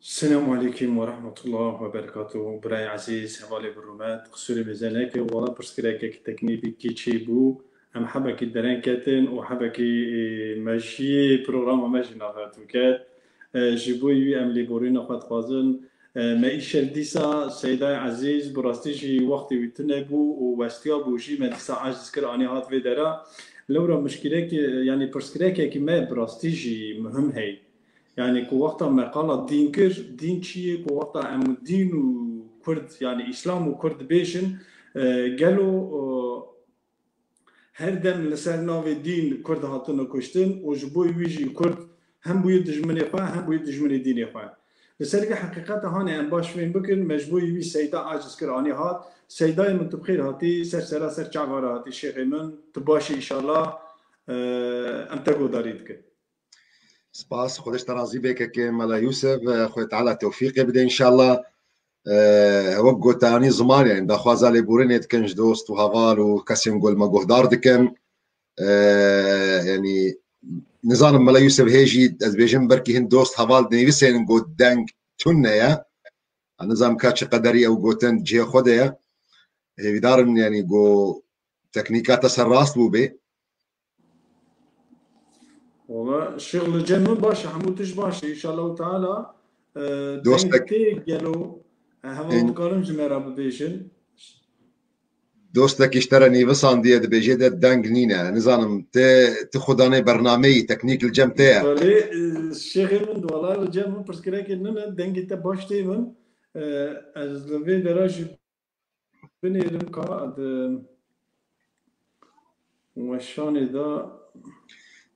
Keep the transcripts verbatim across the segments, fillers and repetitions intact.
Selamu aleykum ve rahmetullah ve berekatuhu. Birayê ezîz, hevalê bi rûmet, qisûrê mêze neke, wala pirsgirêkek teknîkî çêbû. Em hebekî dereng ketin û hebekî, e, mejiyê programa me jî navbertû ket. E, ji bo wî em lêborîna xwe dixwazin. E, me îşev dîsa Seydayê Ezîz, bi rastî jî wextê wî tune bû û westiya bû jî me dîsa aciz kir, anî hat vê dera. Lewra mişkîlekê, yanî pirsgirêkekî me bi rastî jî muhim heye. Yanî ku wexta me qala dîn kir, dîn çi ye? Ku wexta em dîn û Kurd, yanî Îslam û Kurd dibêjin, e, gelo, e, her dem li ser navê dîn Kurd hatine kuştin û ji bo wî jî Kurd hem bûye dijminê xwe, hem bûye dijminê dînê xwe. Li ser vê heqîqeta hanê em baş fêm bikin, me ji bo wî Seyda aciz kir, anî hat. Seydayê min, tu bi xêr hatî, ser sera ser çava re hatî şêxê min, tu baş î înşallah, e, em te godarî dikin. Spas, Xwedê ji te razî be kekê Mela Yûsef, Xwedê Teala tewfîqê bide înşallah. E, wek gotanî ziman, yani daxwaza lêborînê dikin ji dost û heval û kesên ku li me guhdar dikin. E, yani nizanim Mela Yûsef hê jî ez bêjim belkî hin dost heval dinivîsên ku deng tune ye. Nizanim ka çi qederî ew gotin cihê xwe de ye. Hêvîdarin yani ku teknîka te ser rast bûbe. Wala şêx li cem min baş e, hemû tişt baş e. Înşallahu Teala, e, deng Dostek. tê gelo, e, heval dikarin ji me re bibêjin. Dostekî ji te re nivîsandiye, dibêje de deng nîne. Nizanim, ti, ti xudanê bernameyî, teknîk li cem te ye. Belê, e, şêxê min, wala li cem min pirsgirêkê nîne, dengê te baş tê min. E, ez li vê dera jî binêrim ka di weşanê de.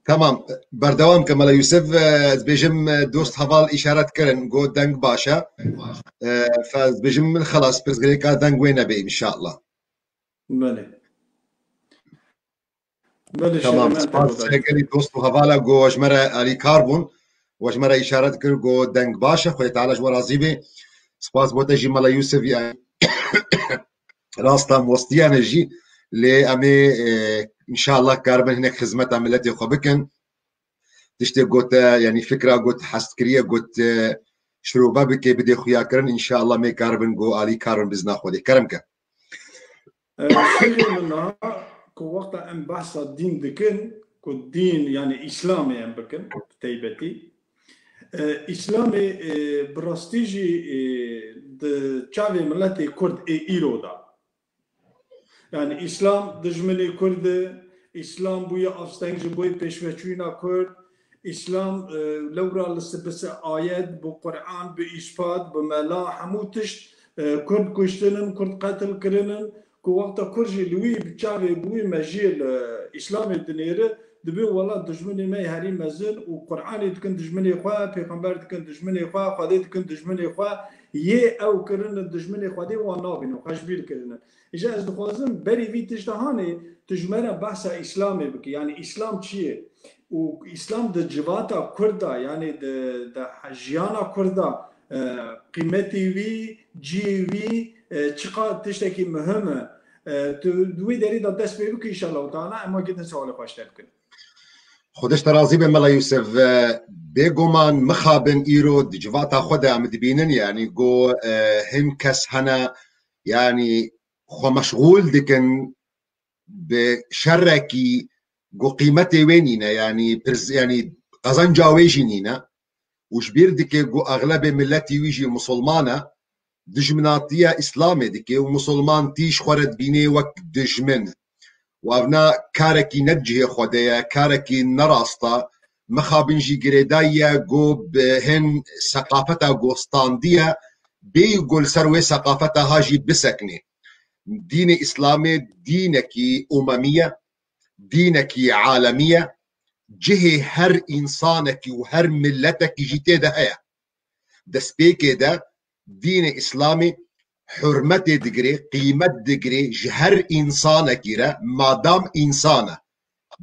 Tamam, berdewam ke Mela Yûsif, e, ez bêjim, e, dost heval îşaret kirin, got deng baş e. E, fe ez bêjim min xelas pirsgirêka deng wê nebe înşallah. Belê. Belê, Tamam, şêxê me spas godarî. Gelî dost û hevala ku we ji me re alîkar bûn. We ji me re îşaret kir ku deng baş e, Xwedê Teala ji we razî be. Spas bo te jî Mela Yûsif, yani rasta mostiyane jî. Lê em ê, e, înşallah karibin hinek xizmeta miletê xwe bikin. Tiştê got te, yani fikra got hest kiriye, got, e, şirove bike, bide xuya kirin, înşallah me karibin ku alîkar bin bizna Xwedê. Kerem ke. E, şêxê min, niha ku wexta em behsa dîn dikin, ku dîn, yani Îslamê em bikin, bi teybetî. E, Îslamê, e, bi rastî jî, e, di çavê miletê Kurd ê îro de. Yani Îslam dijminê Kurd e, Îslam bûye asteng ji bo pêşveçûyîna Kurd, Îslam, e, lewra li sibise ayet, bi Quran, bi îspat, bi mela, hemû tişt, e, Kurd kuştinin, Kurd qetil kirinin, ku wexta Kurd jî li wî bi çavê bi wî mejiyê li Îslamê dinêre, dibê wela dijminê me yê herî mezin û Quranê dikin dijminê xwe, Pêxember dikin dijminê xwe, Xwedê dikin dijminê xwe, yê ew kirinin dijminê Xwedê wan nabînin, xwe ji bîr kirinin. Îja ez dixwazim berî vî tişta hanê tu ji me re behsa Îslamê bikî. Yanî Îslam çi ye? Û Îslam di civata Kurd de, yanî di, di jiyana Kurd de, e, qîmetê wî, cihê wî, e, çiqas tiştekî muhim e. E, tu di wî derî de dest pê bikî, înşallah Teala, em gitin sewalê xwe ji te bikin. Xwedê ji te razî be Mela Yûsif. E, bêguman mixabin îro di civata xwe de em dibînin, yanî ku, e, hin kes hene, yanî xwe meşxûl dikin bi şerekî ku qîmetê wê nîne, yanî pirz-, yanî qezenca wê jî nîne û ji bîr dike ku exlebê miletî wî jî musulman e, dijminatiya Îslamê dike û musulman tî ji xwe re dibîne wek dijmin. Û evna karekî ne di cihê xwe de ye, karekî ne rast e. Mixabin jî girêdayî ye ku bi hin seqafeta ku standiye, bêyî ku li ser wê seqafeta ha jî bisekine. Dînê Îslamê dînekî umemî ye, dînekî alemî ye, cihê her însanekî û her miletekî jî tê de heye. Destpêkê de dînê Îslamê hurmetê digire, qîmet digire ji her însanekî re, madam însan e.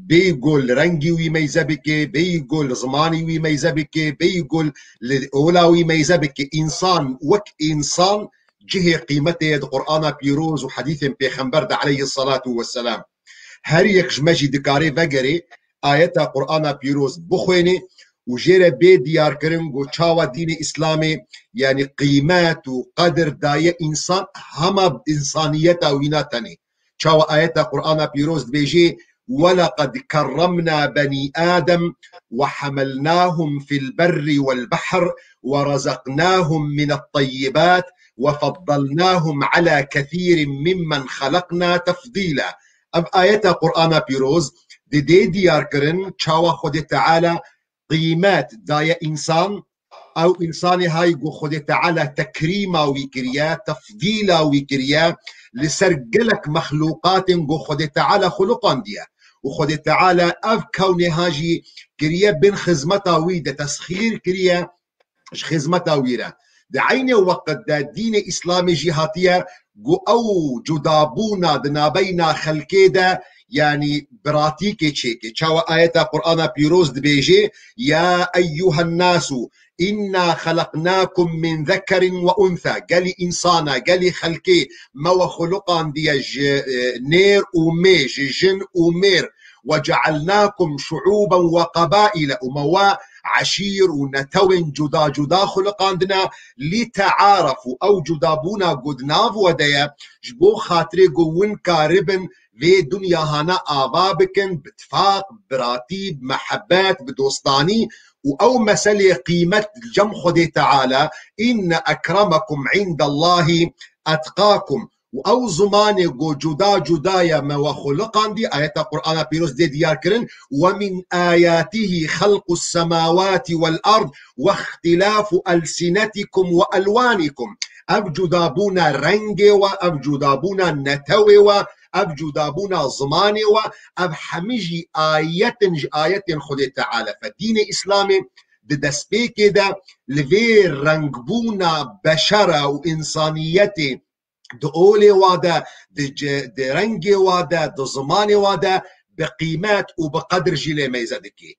Bêyî ku li rengî wî meyze bike, bêyî ku li zimanî wî meyze bike, bêyî ku li ola wî meyze bike, însan wek însan cihê qîmetê ye di Qur'ana pîroz û hedîsên pêxember de aleyhisselatu vesselam. Her yek ji me jî dikare vegerê ayeta Qur'ana pîroz bixwêne û jê re bê diyarkirin ku çawa dînê Îslamê, yanî qîmet û qedir daye însan, hema însaniyeta wîna tenê. Çawa ayeta Qur'ana pîroz dibêjê: "ولقد كرمنا بني آدم وحملناهم في البر والبحر ورزقناهم من الطيبات وفضلناهم على كثير ممن خلقنا تفضيلا." Ev ayeta Qur'ana pîroz didê diyarkirin çawa Xwedê Teala qîmet daye însan, ew însanê hay ku Xwedê Teala tekrîma wî kiriye, tefdîla wî kiriye li ser gelek mexlûqatên ku Xwedê Teala xuliqandiye. Û Xwedê Teala ev kewnê ha jî kiriye bin xizmeta wî de, tesxîr kiriye ji xizmeta wî re. Di eynê weqt de dînê Îslamê jî hatiye ku ew cudabûna di nabeyna xelkê de, yanî biratîkê çêke. Çawa ayeta Qur'ana pîroz dibêje: "يا أيها الناس إنا خلقناكم من ذكر وأنثى." Gelî însana, gelî xelkê me we xuluqandiye ji, e, nêr û mê, ji jin û mêr. "وجعلناكم شعوبا وقبائل." Û me we eşîr û netewên cuda cuda xuluqandine. "لتعارفوا." Ew cudabûna ku di nav we de ye, ji bo xatirê ku win karibin vê dunya hana ava bikin, bi tifaq, bi biratî, bi mehebet, bi dostanî. Û ew meselê qîmet li cem Xwedê Teala: "إن أكرمكم عند الله أتقاكم." Û ew zimanê ku cuda cuda ye me we xuliqandî, ayeta Qur'ana pîroz dê diyar kirin: "ومن آياته خلق السماوات والأرض واختلاف ألسنتكم وألوانكم." Ev cudabûna rengê we, ev cudabûna netewê we, ev cudabûna zimanê we, ev hemî jî ayetin ji ayetên Xwedê Teala. Fe dînê Îslamê di destpêkê de li vê rengbûna beşera û însaniyetê di olê wa de, di ce-, di rengê wa de, di zimanê wa de bi qîmet û bi qedir jî lê meyze dike.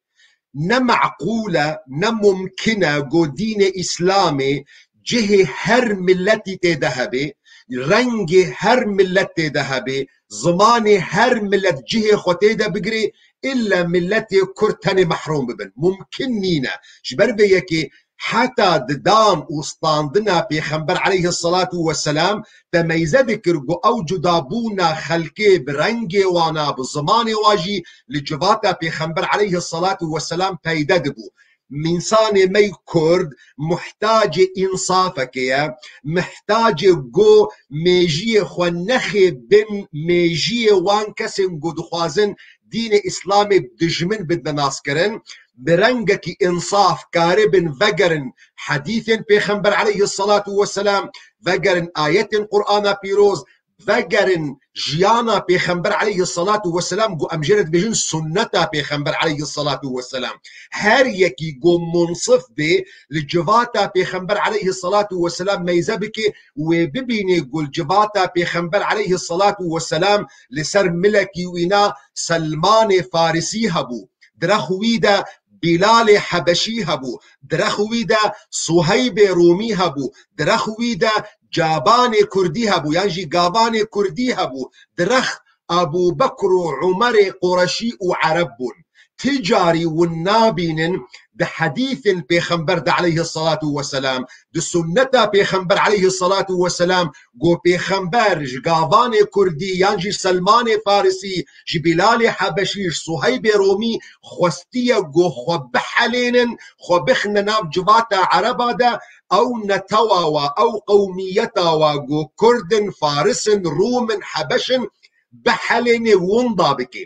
Ne meqûl e, ne mumkin e ku dînê Îslamê cihê her miletî tê de hebe, rengê her milet tê de hebe, zimanê her milet cihê xwe tê de bigire, îlle miletê Kurd tenê mehrum bibin. Mumkin nîne. Ji ber vê yekê heta di dam û standina Pêxember aleyhisselatu vesselam te meyze dikir ku ew cudabûna xelkê bi rengê wana, bi zimanê wa jî li civata Pêxember aleyhisselatu vesselam peyde dibû. Însanê me yê Kurd muhtacê însafekê ye, muhtacê ku mêjiyê xwe nexê bin mêjiyê wan kesên ku dixwazin dînê Îslamê dijmin bidine naskirin, bi rengekî însaf karibin vegerin hedîsên Pêxember aleyhisselatu vesselam, vegerin ayetên Qur'ana pîroz, vegerin jiyana Pêxember aleyhisselatu vesselam, ku em jê re dibêjin sunneta Pêxember aleyhisselatu vesselam. Her yekî ku munsif bê li civata Pêxember aleyhisselatu vesselam meyze bike, wê bibîne ku li civata Pêxember aleyhisselatu vesselam li ser milekî wîna Selmanê Farisî hebû. Di rex wî de Bîlalê Hebeşî hebû. Di rex wî de Suheybê Rûmî hebû. Di rex wî de Cabanê Kurdî hebû, yan jî Gavanê Kurdî hebû. Di rex Ebû Bekr û Umerê Qureşî û Ereb bûn. Ti carî win nabînin di hedîsên Pêxember de aleyhisselatu vesselam, di sunneta Pêxember aleyhisselatu vesselam, ku Pêxember ji Gavanê Kurdî yan jî Selmanê Farisî, ji Bîlalê Hebeşî, ji Suheybê Romî xwestiye ku xwe bihelênin, xwe bixine nav civata Ereba de, ew netewa wa, ew qewmiyeta wa ku Kurd in, Faris in, Rûm in, Hebeş in, bihelênê winda bike.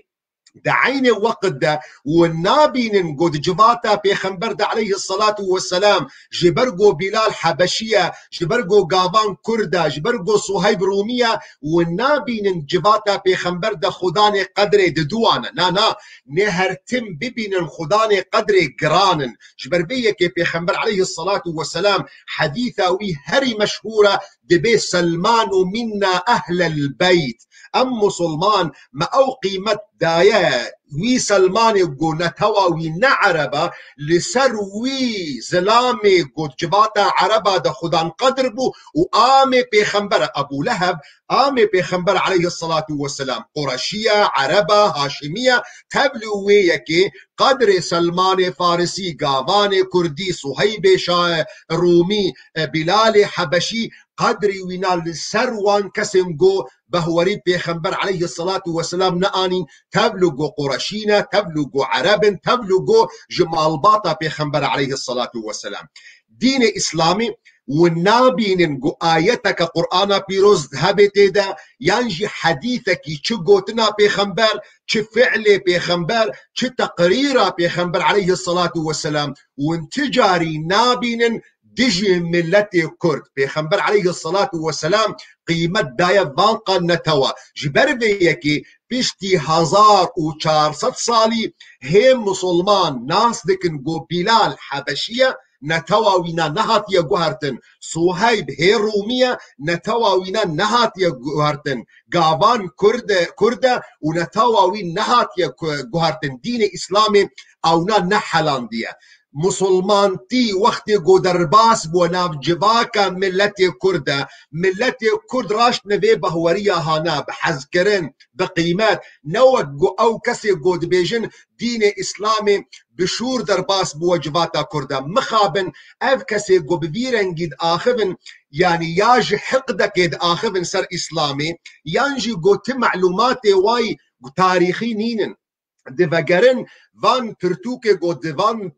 Di eynê weqt de win nabînin ku di civata Pêxember de aleyhisselatu vesselam, ji ber ku Bîlal Hebeşî ye, ji ber ku Gavan Kurd e, ji ber ku Suheyb Rûmî ye, win nabînin civata Pêxember de xudanê qedrê diduwan e. Na, na, nê her tim bibînin xudanê qedrê giran in. Ji ber vê yekê Pêxember aleyhisselatu vesselam hedîsa wî herî meşhûr e, dibê Selman û minna ehlel beyt. Em musulman me ew qîmet daye wî Selmanê ku netewa wî ne Ereba, li ser wî zilamê ku civata Ereba de xudan qedir bû û amê pêxembere Ebû Leheb, amê pêxember aleyhissalatu vesselam, Qureşiye, Ereba, Haşimiye, tev li wê yekê qedrê Selmanê Farisî, Gavanê Kurdî, Suheybê Şa-, Rûmî, e, Bilalê Hebeşî, qedrî wîna li ser wan kesên ku behwerî pêxember aleyhissalatu vesselam neanîn, tev li ku Qureşî ne, tev li ku Ereb in, tev li ku ji malbata pêxember aleyhissalatu vesselam. Dînê Îslamî û nabînin ku ayeteke Qur'ana pîroz hebe tê de, yan jî hedîsekî, çi gotina pêxember, çi fi'lê pêxember, çi teqrîra pêxember aleyhissalatu vesselam, û hûn ti carî nabînin dijî milletê Kurd. Pêxember aleyhissalatu vesselam qîmet daye van qan netewa. Ji ber vê yekê piştî hezar û çar sed salî hê musulman nas dikin ku Bilal Hebeşî ye, netewa wîna nehatiye guhertin. Suheyb hê Rûmî ye, netewa wîna nehatiye guhertin. Gavan Kurd e, Kurd e û netewa wî nehatiye ku-, guhertin. Dînê Îslamê ewna nehelandiye. Musulmantî wextê ku derbas bû nav civaka milletê Kurd e, milletê Kurd raştine vê bahweriya hana bi hezkirin, bi qîmet, ne wek ku ew kesê ku dibêjin dînê Îslamê bi şûr derbas bû civata Kurd e. Mixabin ev kesê ku bi vî rengî diaxivin, yanî ya ji hiqdekê diaxivin ser Îslamê, yan jî ku ti melûmatê wayî tarîxî nînin. Divegerin van pirtûkê ku di van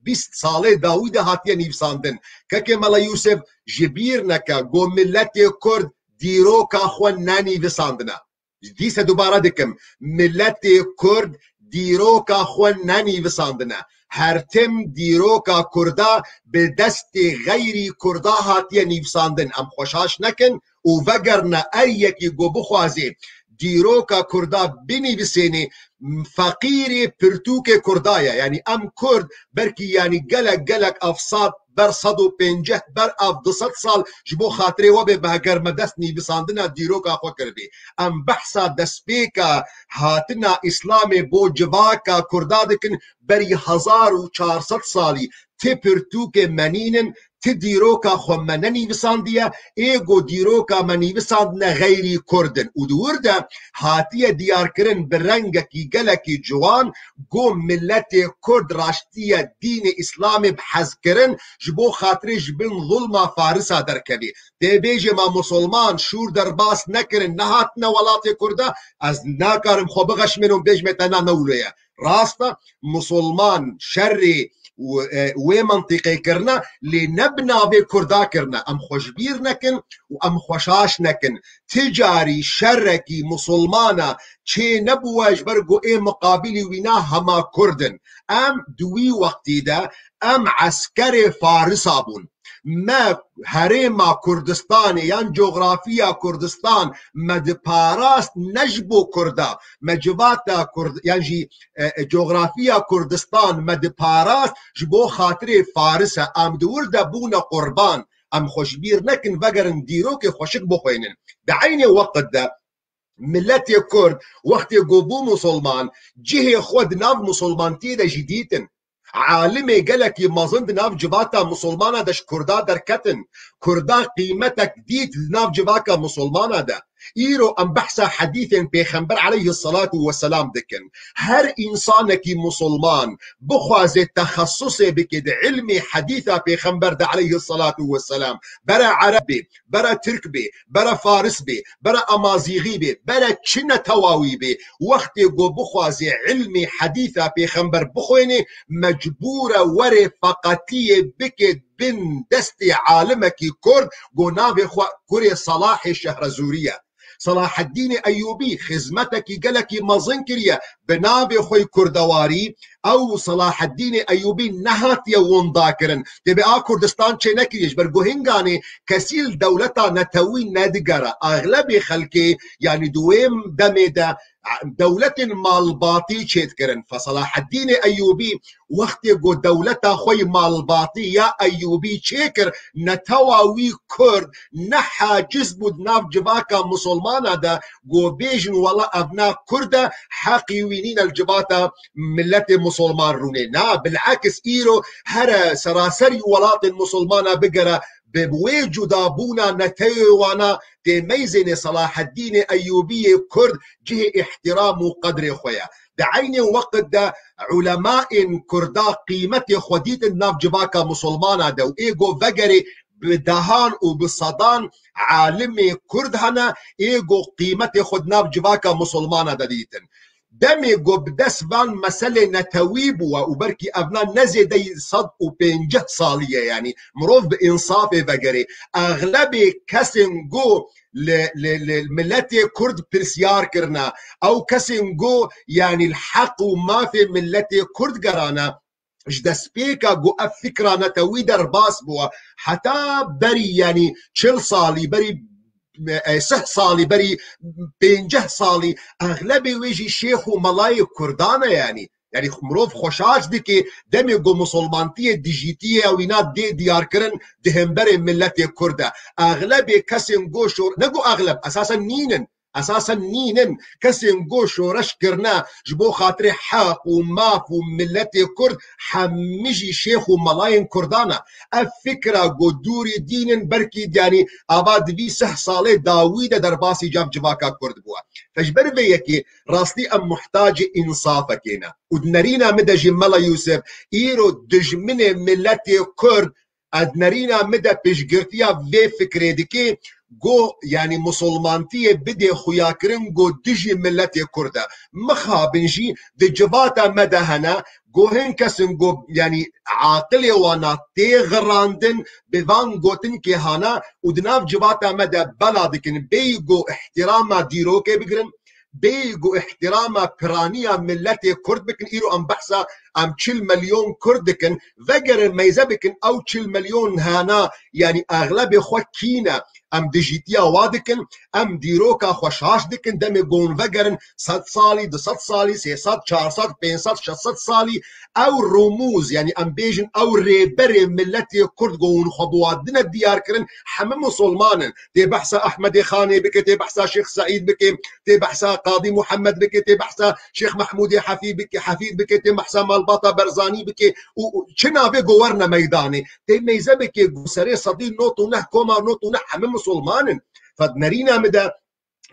bîst salê dawî de hatiye nivîsandin. Kekê Mela Yûsif, ji bîr neke ku milletê Kurd dîroka xwe nenîvisandine. Dîse dubare dikim, milletê Kurd dîroka xwe nenîvisandine. Her tim dîroka Kurda bi destê xeyrî Kurda hatiye nîvisandin. Em xwe şaş nekin û vegerine er yekî ku bixwazê dîroka Kurda binîvisênê, feqîrê pirtûkê Kurda ye. Yanî em Kurd belkî, yanî gelek, gelek ev sed, ber sed û pênceh, ber ev du sed sal ji bo xatirê we bê, bi heger me dest nîvisandina dîroka xwe kiribê. Em behsa destpêka hatina Îslamê bo civaka Kurda dikin, berî hezar û çar sed salî ti pirtûkê me nînin, ti dîroka xwe me nenîvisandiye, ê ku dîroka me nîvisandine xeyrî Kurd in. Û di wir de hatiye diyarkirin bi rengekî gelekî ciwan ku milletê Kurd raştiye dînê Îslamê bi hez kirin, ji bo xatirê ji bin zulma Farisa derkevî. Tê bêjê ma musulman şûr derbas nekirin, nehatine welatê Kurda, ez nakarim xwe bixeşmênim û bêjmê te na ne wilo ye. Rast e, musulman şerê û, e, wê mentiqê kirine, lê ne bi navê Kurda kirine. Em xwe ji bîr nekin û em xwe şaş nekin. Ti carî şerekî musulmana çê nebûwe ji ber ku ê miqabilî wîna hema Kurd in. Em di wî wextî de em eskerê Farisa bûn. Me herêma Kurdistanê yan cografiya Kurdistan me diparast ne ji bo Kurda, me civata Kurd, yan jî, e, e, cografiya Kurdistan me diparast ji bo xatirê Faris e. Em di wir de bûne qurban. Em xwe ji bîr nekin, vegerin dîrokê xweşik bixwînin. Di eynê weqt de miletê Kurd wextê ku bû musulman, cihê xwe di nav musulmantiyê de jî dîtin. Alimê gelekî mezin di nav civata musulmana de ji Kurda derketin. Kurda qîmetek dît di nav civaka musulmana de. Îro em behsa hedîsên Pêxember aleyhissalatu vesselam dikin. Her însanekî musulman bixwaze texesusê bike di ilmê hedîsa Pêxember de aleyhissalatu vesselam, bere Ereb bê, bere Tirk bê, bere Faris bê, bere Amazîxî bê, bere çi netewawî bê, wextê ku bixwazê ilmê hedîsa Pêxember bixwênê, mecbûr e werê feqetiyê bike bin destê alimekî Kurd, ku navê xwe kurê Selahê Şehrezûrî ye. Selaheddînê Eyûbî xizmetekî gelekî mezin kiriye, bi navê xwe yî Kurdewarî, Ew Selaheddînê Eyûbî nehatiye winda kirin. Dê bi a Kurdistan çê nekiriye. Ji ber ku hinganê kesî li dewleta netewî nedigere. Axlebê xelkê, yanî di wê demê de dewletên malbatî çêdikirin. Fe Selaheddînê Eyûbî wextê ku dewleta xwe yî malbatî ya Eyûbî çêkir, netewa wî Kurd ne haciz bû di nav civaka Musulmana de, ku bêjin wela evna Kurd e, heqî wî nîne li civata miletê Musulman rûnê. Na, bil'eks îro here seraserî welatên Musulmana bigere, bi wê cudabûna netewê wana tê meyzênê Selaheddînê Eyûbiyê Kurd cihê îhtiram û qedrê xwe ye. Di eynê weqt de ulemaên Kurda qîmetê xwe dîtin nav civaka Musulmana de û ê go vegerê bi dehan û bi sedan alimê Kurd hene, ê go qîmetê xwe di nav civaka Musulmana de dîtin. Demê ku bi dest van meselê netewî bûye û belkî evna ne zêdeyî sed û pêncî salî ye, yanî mirov bi însafê vegerê. Exlebê kesên ku li, li, li miletê Kurd pirsyar kirine, ew kesên ku, yanî li heq û mafê miletê Kurd gerane, ji destpêka ku ev fikra netewî derbas bûye, heta berî, yanî çil salî, berî e, sih salî, berî pênceh salî, exlebê wê jî şêx û melayê Kurdan e, yanî. Yanî mirov xweşaş dike, demê ku musulmantiyê dijîtiyê ew îna dê diyarkirin di hemberê miletê Kurd de. Exlebê kesên ku şor-, ne ku exleb, esasen nînin. Esasen nînin. Kesên ku şoreş kirine ji bo xatirê heq û maf û miletê Kurd, hemî jî şêx û melayên Kurdan e. Ev fikra ku dûrî dînin, belkî, yanî, ava di vî sih salê dawî de derbasî cav civaka Kurd bûye. Fe ji ber vê yekê rastî em muhtacê însafekê ne. Û di nerîna min de jî Mela Yûsif, îro dijminê miletê Kurd, ez di nerîna min de piştgirtiya vê fikrê dike, ku, yanî, musulmantiyê bidê xuyakirin ku dijî miletê Kurd e. Mixabin jî di civata me de hene, ku hin kesin ku, yanî, aqilê wana tê xirandin, bi van gotinkê hana û di nav civata me de bela dikin, bêyî ku îhtirama dîrokê bigirin, bêyî ku îhtirama piraniya miletê Kurd bikin. Îro em behsa em çil milyon Kurd dikin, vegerin meyze bikin ew çil milyon hana, yanî exlebê xwe kî ne, em dijîtiya wa dikin, em dîroka xwe şaş dikin, demê ku hûn vegerin sed salî, du sed salî, sê sed, çar sed, pênc sed, şeş sed salî, ew rumûz, yanî em bêjin ew rêberê miletê Kurd ku hûn xwe bi wan dine diyar kirin, heme musulman in. Tê behsa Ehmedê Xanê bike, tê behsa Şêx Seîd bike, tê behsa Qadî Muhammed bike, tê behsa Şêx Mehmûdê Hefî bike, Hefîd bike, tê behsa Malbata Berzanî bike û, û çi navê ku werne meydanê. Tê meyze bike ku serê sedî nod û neh koma nod û neh heme musulman in. Fe di nerîna min de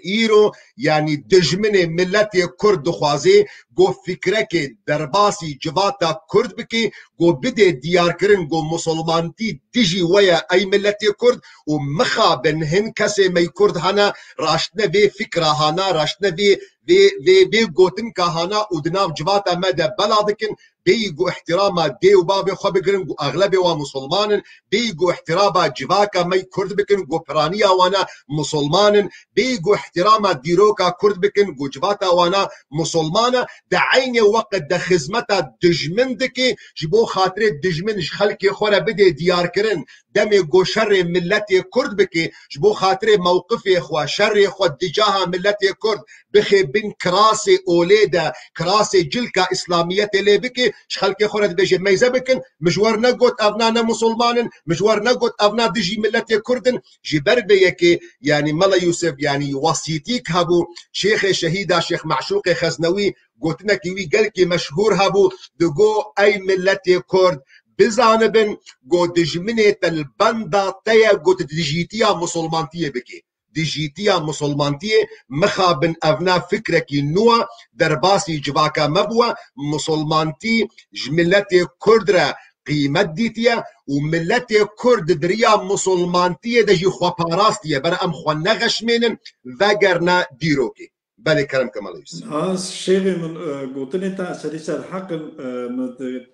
îro, yanî, dijminê miletê Kurd dixwaze ku fikrekê derbasî civata Kurd bike, ku bidê diyarkirin ku musulmantî dijî we ye ey miletê Kurd û mixabin hin kesê me yî Kurd hene, raştine vê fikra hana, raştine vê, vê, vê, vê gotinka hana û di nav civata me de bela dikin, bêyî ku îhtirama dê û bavê xwe bigirin ku exlebê wan musulman in, bêyî ku îhtirama civaka me yî Kurd bikin ku piraniya wana musulman in, bêyî ku îhtirama dîroka Kurd bikin ku civata wana musulman e, di eynê weqt de xizmeta dijmin dike, ji bo xatirê dijmin ji xelkê xwe re bidê diyarkirin, demê ku şerê miletê Kurd bike, ji bo xatirê mewqifê xwe, şerê xwe di caha miletê Kurd bixe bin kirasê olê de, kirasê cilka îslamiyetê lê bike, ji xelkê xwe re dibêje meyze bikin, min ji we re negot evna ne musulman in, min ji we re negot evna dijî miletê Kurd in. Ji ber vê yekê, yanî, Mela Yûsif, yanî, wesîtîk hebû, şêxê şehîda Şêx Meşûqê Xeznewî, gotinekî wî gelkî meşhûr hebû, digo ey miletê Kurd, bizanibin ku dijminê te li benda te ye ku tu dijîtiya musulmantiyê bikî. Dijîtiya musulmantiyê, mixabin evna fikrekî nû e, derbasî civaka me bûye, musulmantî ji miletê Kurd re qîmet dîtiye û miletê Kurd di riya musulmantiyê de jî xwe parastiye. Ber em xwe nexeşmênin, vegerine dîrokê. Belê, kerem ke Mela Yûsif. Ha, şêxê min, e, gotinê te serî ser heq in, e, min di,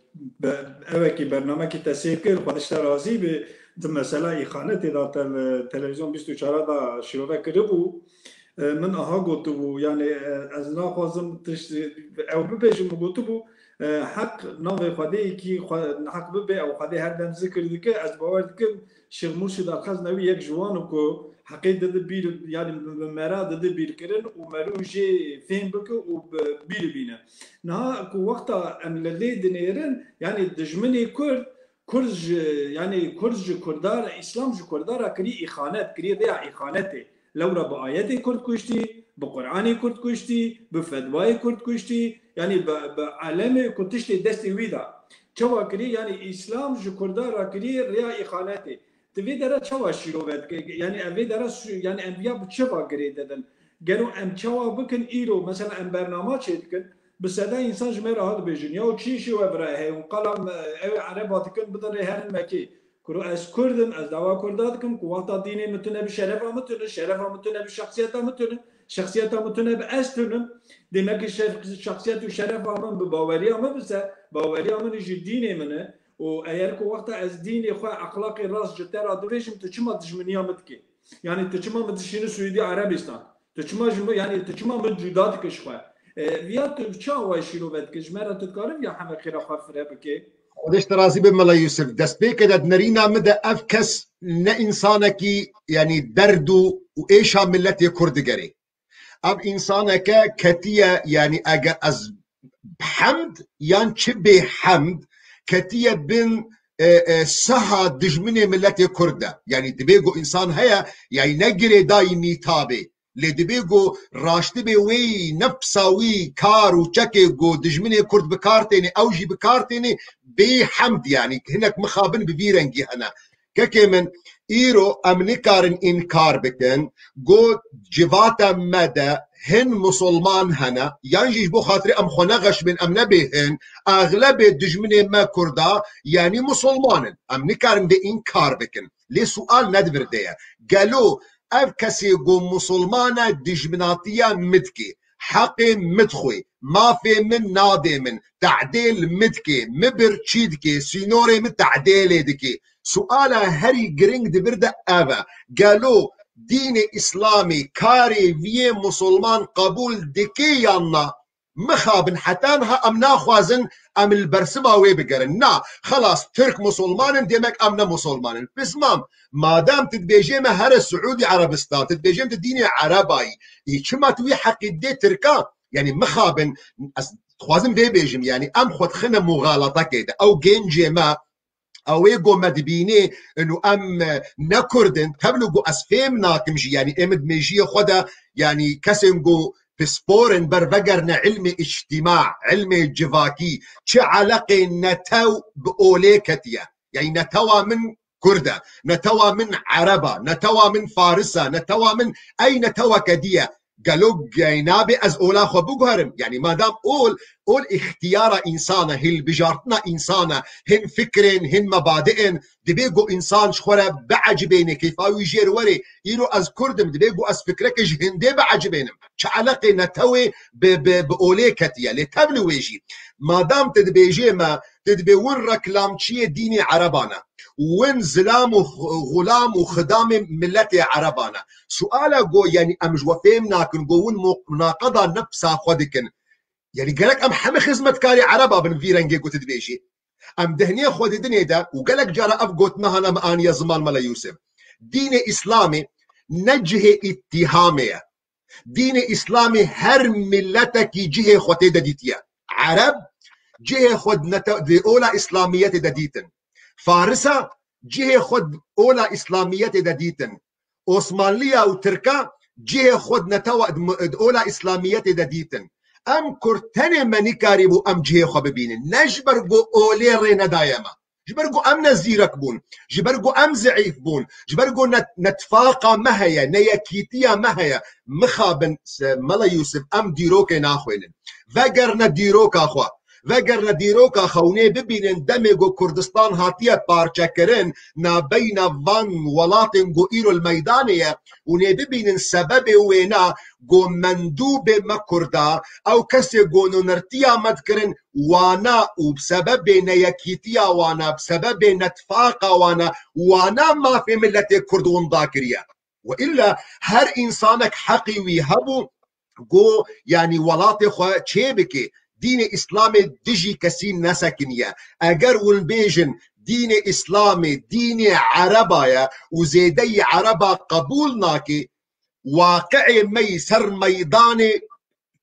be-, evekî bernamekî te sêr kir, Xwedê ji te razî be, di mesela îxanetê de te li televîzyon bîst û çar de şîrove kiribû. E, min aha gotibû, yanî, e, ez naxwazim tişt, ew bibêjim, min gotibû, E, heq navê Xwedê yekî xwe, heq bibe, ew Xwedê her dem zikir dike. Ez bawer dikim Şêx Murşid Elxeznewî yek ji wan û ku heqê dide bîr, yanî bi, bi mera dide bîrkirin û merû jê fêm bike û bi, bîr bîne. Niha ku wexta em li lê dinêrin, yanî dijminê Kurd, Kurd ji, yanî Kurd ji Kurda re, Îslam ji Kurda re kirî îxanet, kirî rêya îxanetê. Lewra bi ayetê Kurd kuştî, bi Qur'anê Kurd kuştî, bi fedwayê Kurd kuştî, yanî bi, bi elemê ku tiştê destê wî da. Çawa kirî, yanî Îslam ji Kurda re kirî rêya îxanetê. Ti vê dere çawa şîrove dike? Yanî ev vê dere su-, yanî em viya bi çi va girê didin? Gelo em çawa bikin îro, mesela em bernama çêdikin, bi sede însan ji me re hat dibêjin, ya çi şîwe vira heye û qala me, ew ê ereba dikin bidin rê herin Mekê. Kuro ez Kurd im, ez dawa Kurda dikim, ku wexta dînê min tune bi şerefa min tune, şerefa min tune bi şexsiyeta min tune, şexsiyeta min tune bi ez tunim. Demek ki şef-, şexsiyet û şerefa min bi baweriya min bise, baweriya min jî dînê min e. Û eger ku wexta ez dînê xwe, exlaqê rast ji te re dibêjim, tu çima dijminiya min dikê? Yanî tu çima min dişînî Suûdî Erebistan? Tu çima ji min, yanî tu çima min cuda dike ji xwe? E, viya tu bi çi awayî şîrove dike? Ji me re tu dikarî viya heme xêra xwe fire bike? Xwedê ji te razî be Mela Yûsif. Destpêkê de di nerîna min de ev kes ne însanekî, yanî derd û, û êşa miletê Kurd digerê. Ev însaneke ketiye, yanî eger ez hemd yan çi bê hemd, ketiye bin, e, e, seha dijminê miletê Kurd de. Yanî dibê ku însan heye, yanî ne girêdayî mîtabê. Lê dibê ku raştibê wê nefsa wî kar û çekê ku dijminê Kurd bi kar têne, ew jî bi kar têne, bê hemd yanî. Hinek mixabin bi vî rengî hene. Kekê min, îro em nikarin înkar bikin, ku civata me de hin musulman hene, yan jî ji bo xatirê em xwe nexeşbin, em nebêhin, exlebê dijminê me Kurda, yanî musulman in. Em nikarin vê înkar bikin. Lê sual ne di vir de ye. Gelo ev kesê ku musulman e, dijminatiya min dike, heqê min dixwe, mafê min nadê min, tehdê li min dike, min bir çî dike, sînorê min tehdê lê dike. Suala herî giring di vir de ev e. Gelo dînê Îslamê karê viyê musulman qebûl dike yan na? Mixabin heta niha em naxwazin em li bersiva wê bigerin. Na, xelas, Tirk musulman in, demek em ne musulman in. Pismam, madem tu dibêjê me here Siûdî Erebistan, tu dibêjê tu dînê Erebayî. Î çima tu wî heqî dê Tirka? Yanî mixabin, ez dixwazim vê bêjim, yanî em xwe dixine muxalatekê de. Ew gencê me, ew ê ku me dibînê, inu em, e, ne Kurd in, tevlî ku ez fêm nakim jî, yanî ê min di mêjiyê xwe de, yanî kesên ku pispor in ber vegerine ilmê îctîma, ilmê civakî, çi eleqê netew bi olê ketiye. Yanî netewa min Kurd e, netewa min Ereb e, netewa min Faris e, netewa min ey neteweke dî ye. Gelo gey nabe ez ola xwe biguherim? Yanî madam ol, ol îxtiyara însan e, hilbijartina însan e, hin fikrên, hin mebadiên, dibê ku însan ji xwe re biecibêne, keyfa wî jêr were. Îro ez Kurd im, dibê ku ez fikrekê ji hindê biecibênim. Çi eleqê netewê bi, bi, bi olê ketiye? Lê tevlî wê jî. Madam tu dibêjê me, tu dibê win reklamçiyê dînê Ereban e. Win zilam û xu-, xulam û xidamê miletê Ereban e. Suala go, yanî em ji we fêm nakin, go win mo-, munaqeda nefsa xwe dikin. Yanî gerek em heme xizmetkarê Ereba bin vî rengê ku tu dibêjî. Em dehniyê xwe didinê de û gelek cara ev gotina hana min aniye ziman Mela Yûsif. Dînê Îslamê ne cihê îttihamê ye. Dînê Îslamê her miletekî cihê xwe tê de dîtiye. Ereb cihê xwe di nete-, di ola Îslamiyetê de dîtin. Farisa cihê xwe di ola Îslamiyetê de dîtin. Osmanliya û Tirka cihê xwe di netewa, di, di ola Îslamiyetê de dîtin. Em Kurd tenê me nikarîbû em cihê xwe bibînin. Ne ji ber ku olê rê nedaye me. Ji ber ku em ne zîrek bûn, ji ber ku em zeîf bûn, ji ber ku ne, netfaqa me heye, ne yekîtiya me heye, mixabin se-, Mela Yûsif, em dîrokê naxwînin. Vegerine dîroka xwe. Vegerine dîroka xwe û nê bibînin demê ku Kurdistan hatiye parçekirin, nabeyna van welatên ku îro li meydanê ye û nê bibînin sebebê wêna ku mendûbê me Kurda, ew kesê ku nûnertiya me dikirin, wana û bi sebebê neyekîtiya wana, bi sebebê netfaqa wana, wana mafê miletê Kurd winda kiriye. Ve illa her însanek heqî wî hebû ku, yanî, welatê xwe çê bike, Dînê Îslamê dijî kesî nesekiniye. Eger hûn bêjin dînê Îslamê dînê Ereba ye û zêdeyî Ereba qebûl nake, waqi'ê me yî ser meydanê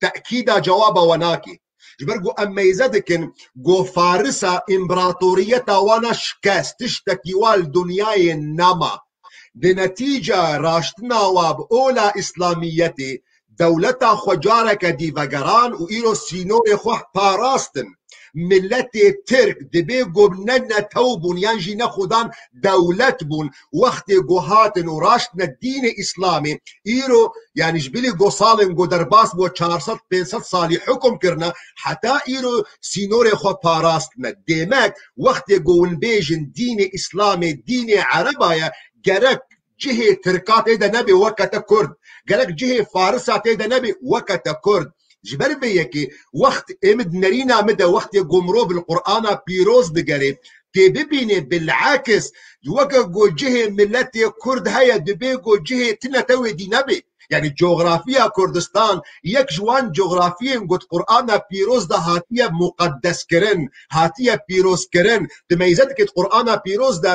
tekîda cewaba we nake. Ji ber ku em meyze dikin ku Farisa împaratoriyeta wana şikest, tiştekî wa li dinyayê nema. Di netîca raştina wa bi ola Îslamiyetê, dewleta xwe careke dî vegeran û îro sînorê xwe parastin. Miletê Tirk dibê ku ne netew bûn yan jî ne xudan dewlet bûn. Wextê ku hatin û raştine dînê Îslamê, îro, yanî ji bilî ku salên ku derbas bû çar sed pênc sed salî hukum kirine, heta îro sînorê xwe parastine. Demek wextê ku hûn bêjin dînê Îslamê dînê Ereba ye, gerek cihê Tirka tê de nebe weke te Kurd. Gerek cihê Farisa tê de nebe weke te Kurd. Ji ber vê yekê wext ê min di nerîna min de wextê ku mirov li Qur'ana pîroz digere, tê bibînê bil'eks weke ku cihê miletê Kurd heye, dibê ku cihê tine te wê dî nebe. Yanî cografiya Kurdistan yek ji wan cografiyên ku di Qur'ana pîroz de hatiye muqeddeskirin, hatiye pîrozkirin. Tu meyze dikî di Qur'ana pîroz de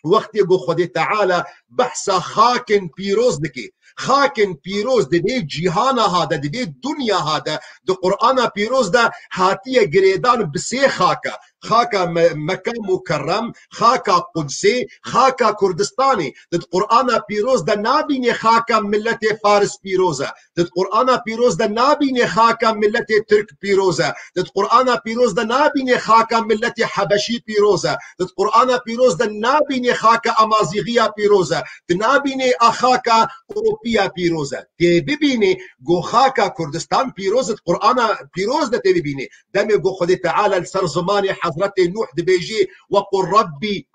wextê ku Xwedê Teala behsa xakên pîroz dike. Xakên pîroz di vê cîhana ha de, di vê dinya ha de, di Qur'ana pîroz de hatiye girêdan bi sê xaka. Xaka Me-, Meka Mukerrem, xaka Qudsê, xaka Kurdistanê. Di Qur'ana pîroz de nabînê xaka miletê Faris pîroz e. Di Qur'ana pîroz de nabînê xaka miletê Tirk pîroz e. Di Qur'ana pîroz de nabînê xaka miletê Hebeşî pîroz e. Di Qur'ana pîroz de nabînê xaka Amazîxiya pîroz e. Tu nabînê a xaka Ewropiya pîroz e. Tê bibînê ku xaka Kurdistan pîroz e, di Qur'ana pîroz de tê bibînê. Demê ku Xwedê Teala li ser zimanê Hezretê Nûh dibêjê, "Ve qul Rabbî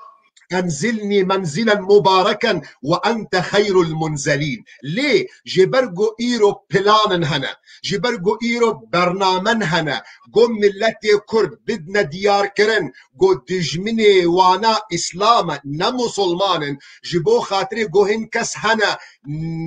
enzilnî menzilen mubareken ve ente xeyrul munzelîn." Lê ji ber ku îro planin hene, ji ber ku îro bernamen hene, ku miletê Kurd bidine diyarkirin, ku dijminê wana Îslam e, ne Musulman in, ji bo xatirê ku hin kes hene,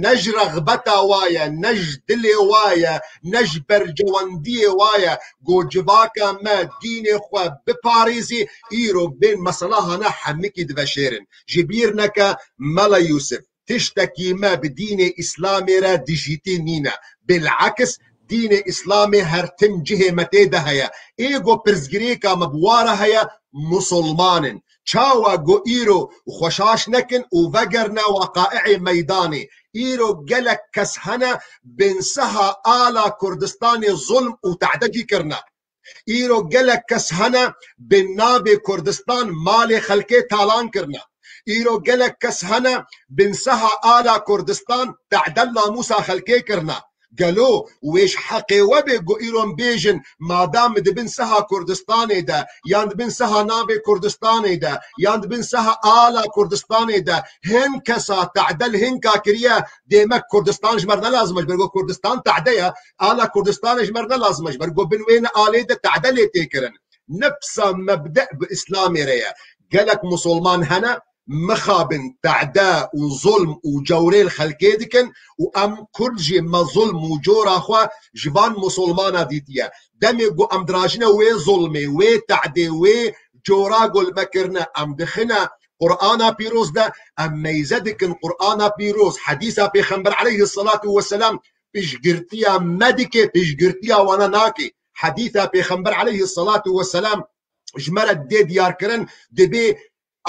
ne ji rexbeta wa ye, ne ji dilê wa ye, ne ji bercewendiyê wa ye, ku civaka me dînê xwe biparêzî, îro bên mesela hana hemikî diveşêrin. Ji bîr neke Mela Yûsif, tiştekî me bi dînê Îslamê re dijîtî nîne. Bil'eks, dînê Îslamê her tim cihê me tê de heye. Ê ku pirsgirêka me bi wa re heye, Musulman in. Çawa ku îro xwe şaş nekin û vegerine weqaîê meydanê. Îro gelek kes hene bin seha ala Kurdistanê zulm û tehde jî kirine. Îro gelek kes hene bin navê Kurdistan malê xelkê talan kirine. Îro gelek kes hene bin seha ala Kurdistan tehde namûsa xelkê kirine. Gelo wê ji heqê we bê ku îro em bêjin, madam di bin seha Kurdistanê de, yan di bin seha navê Kurdistanê de, yan di bin seha ala Kurdistanê de hin kesa tehde li hinka kiriye, demek Kurdistan ji me re ne lazim e, ji ber ku Kurdistan tehde ye, ala Kurdistanê ji me re ne lazim e, ji ber ku bin wê ne alê de tehde lê tê kirin. Nefsa mebde bi Îslamê re ye. Gelek Musulman hene, mixabin tehde û zulm û cewrê li xelkê dikin û em Kurd jî me zulm û cora xwe ji van Musulmana dîtiye. Demê ku em dirajine wê zulmê, wê tehdê, wê cora ku li me kirine, em dixine Qur'ana pîroz de, em meyze dikin Qur'ana pîroz, hedîsa Pêxember aleyhisselatu vesselam piştgirtiya me dike, piştgirtiya wana nake. Hedîsa Pêxember aleyhisselatu vesselam ji me re dê diyarkirin, dibê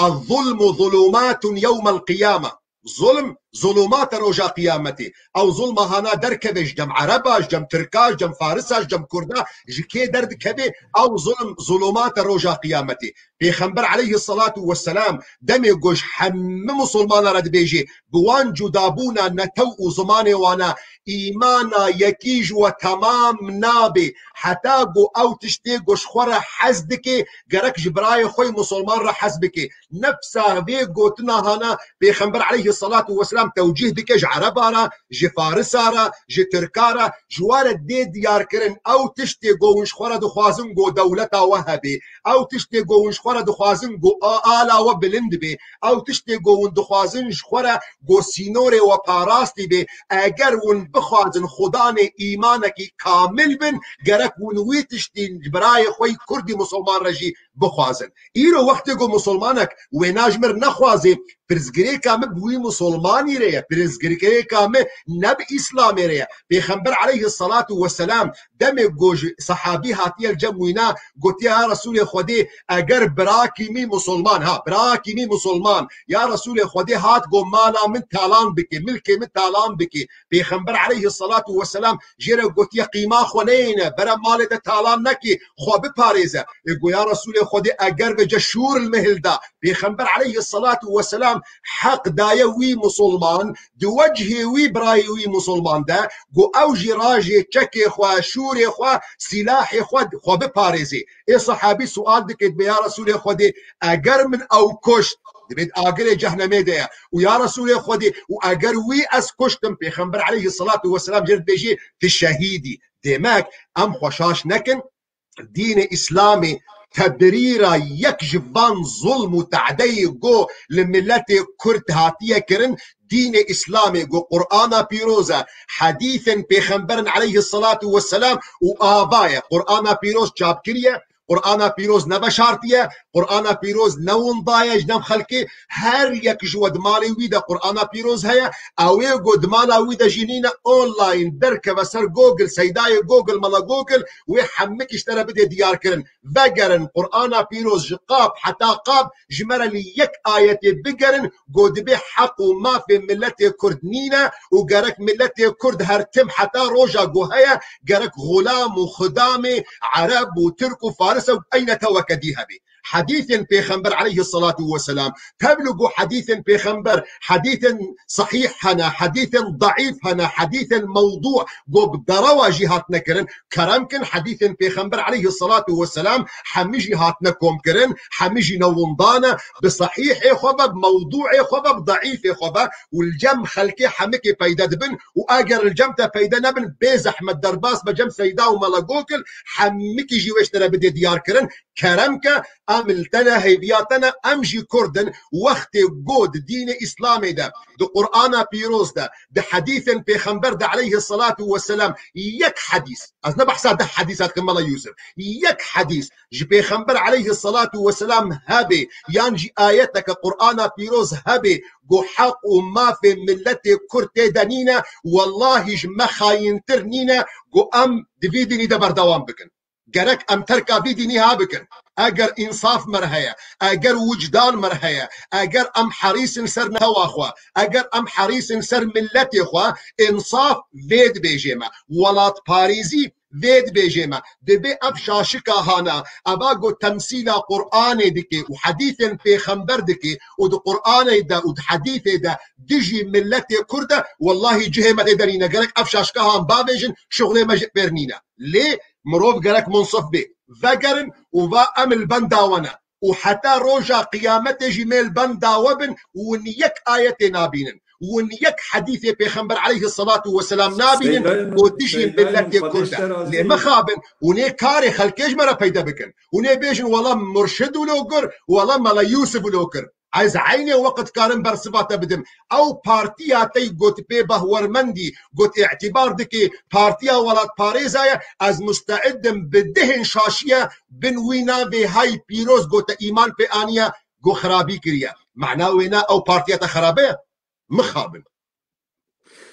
"Ez-zulmu zulumatun yewmel qiyame." Zulm, zulûmat e roja qiyametê. Ew zulma hana derkeve ji cem Ereba, ji cem Tirka, ji cem Farisa, ji cem Kurda, ji kê derdikeve, ew zulm, zulûmat e roja qiyametê. Pêxember aleyhisselatu vesselam demê ku ji hemî Musulmana re dibêje, bi wan cudabûna netew û zimanê wana, îmana yekî ji we temam nabe, heta ku ew tiştê ku ji xwe re hez dike, gerek ji birayê xwe yê Musulman re hez bike. Nefsa vê gotina hana Pêxember aleyhisselatu vesselam Îslam tewcîh dike ji Ereba re, ji Farisa re, ji Tirka re, ji we re dê diyarkirin. Ew tiştê ku hûn ji xwe re dixwazin ku dewleta we hebe. Ew tiştê ku hûn ji xwe re dixwazin ku a-, ala we bilind be. Ew tiştê ku hûn dixwazin ji xwe re ku sînorê we parastî be. Eger hûn bixwazin xudanê îmanekî kamil bin, gerek hûn wî tiştî ji birayê xwe yî Kurdî Musulman re jî bixwazin. Îro wextê ku Musulmanek wêna ji mir nexwaze, pirsgirêka min bi wî Musulmanî re ye, pirsgirêka min ne bi Îslamê re ye. Pêxember aleyhissalatu vesselam demê ku ji sehabî hatiye li cem wîna, gotiye, "Ya Resûlê Xwedê, eger birakî min Musulman, ha, birakî min Musulman, ya Resûlê Xwedê, hat ku mala min talan bike, milkê min talan bike." Pêxember aleyhissalatu vesselam jê re gotiye, "Qîma xwe neyêne, bere malê te talan nekî, xwe biparêze." E, go, "Ya Resûlê Xwedê, eger vêce şûr li min hilda." Pêxember aleyhissalatu vesselam heq daye wî Musulman, di wecihê wî birayê wî Musulman de, go ew jî rajê çekê xwe, şûrê xwe, sîlahê xwe, xwe biparêzê. Ê sehabî sual dike, dibe, "Ya Resûlê Xwedê, eger min ew kuşt, dibê di agirê cehnemê de ye. Û ya Resûlê Xwedê, û eger wî ez kuştim?" Pêxember aleyhissalatu vesselam jê re dibêjê, "Tu şehîdî." Demek, em xwe şaş nekin, dînê Îslamê tebirîra yek ji van zulm û tadeyê ku li miletê Kurd hatiye kirin, dînê Îslamê ku Qur'ana pîroz e, hedîsên pêxemberin aleyhissalatu vesselam û ava ye. Qur'ana pîroz çap kiriye, Qur'ana pîroz neveşartiye, Qur'ana pîroz newindaye ji nav xelkê, her yek ji we di malê wî de Qur'ana pîroz heye, ew ê ku di mala wî de jî nîne, online derkeve ser Google, seydayê Google, mala Google, wê hemikî ji te re bidê diyarkirin. Vegerin Qur'ana pîroz ji qap heta qap, ji me re li yek ayetê bigerin, ku dibê heq û mafê miletê Kurd nîne û gerek miletê Kurd her tim heta roja ku heye, gerek xulam û xudamê Ereb û Tirk û Faris û eyne teweke dî hebê. Hedîsên Pêxember aleyhissalatu vesselam, tevlû ku hedîsên Pêxember, hedîsên sahîh hene, hedîsên daîf hene, hedîsên mewdû ku bi derewa jî hatine kirin, kerem kin, hedîsên Pêxember aleyhissalatu vesselam hemî jî hatine kom kirin, hemî jî newinda ne, bi sahîhê xwe ve, bi mewdûê xwe ve, bi daîfê xwe ve û li cem xelkê hemikê peyde dibin û eger li cem te peyde nebin, bê zehmet derbas be cem seyda û mela Google, hemikî jî wê ji te re bidê diyar kirin. Kerem ke, em li te ne, hêviya te ne, em jî Kurd in. Wextê ku di dînê Îslamê de, di Qur'ana pîroz de, di hedîsên Pêxember de aleyhissalatu vesselam yek hedîs, ez ne behsa deh hedîs dikim mela Yûsif, yek hedîs ji Pêxember aleyhissalatu vesselam hebe, yan jî ayeteke Qur'ana pîroz hebe, ku heq û mafê miletê Kurd tê de nîne, wellahî ji me xayîntir nîne, ku em di vî dînî de berdewam bikin. Gerek em terka vî dînî ha bikin. Eger însaf me re heye, eger wicdan me re heye, eger em herîs in ser netewa xwe, eger em herîs in ser miletê xwe, însaf vê dibêjê me. Welatparêzî vê dibêjê me. Dibê ev şaşika hana, eva ku temsîla Qur'anê dike û hedîsên pêxember dike û di Qur'anê de û di hedîsê de dijî miletê Kurd e, wellahî cihê me tê de nîne. Gerek ev şaşika han bavêjin, şixulê me ji pêr nîne. Lê mirov gerek munsif bê. Vegerin û va em li benda we ne. Û heta roja qiyametê jî mê li benda we bin û hûn yek ayetê nabînin. Hûn yek hedîsê Pêxember aleyhissalatu vesselam nabînin. Seydayê min, û dijî seydayê min, miletê Xwedê Kurd ji te e. Razî Lê be. Mixabin, hûn ê karê xelkê ji me re peyde bikin. Hûn ê bêjin, "Wela Murşid wilo kir, wela Mela Yûsif wilo kir." Ez eynê weqt karim bersiva te bidim. Ew partiya te got pê behwermendî, got îtibar dike, partiya welatparêza ye, ez musteid im bi dihên şaşiye bin wî navê hay pîroz gote îman pê aniye, go xirabî kiriye. Mana wê ne ew partiya te xirabe ye? Mixabin.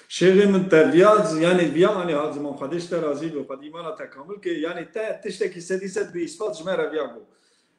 Şêxê min te viya, yanî viya anî ha ziman Xwedê ji te razî be, Xwedê îmana te kamil ke, yanî te tiştekî sedî sed bi îspat ji me re viya got.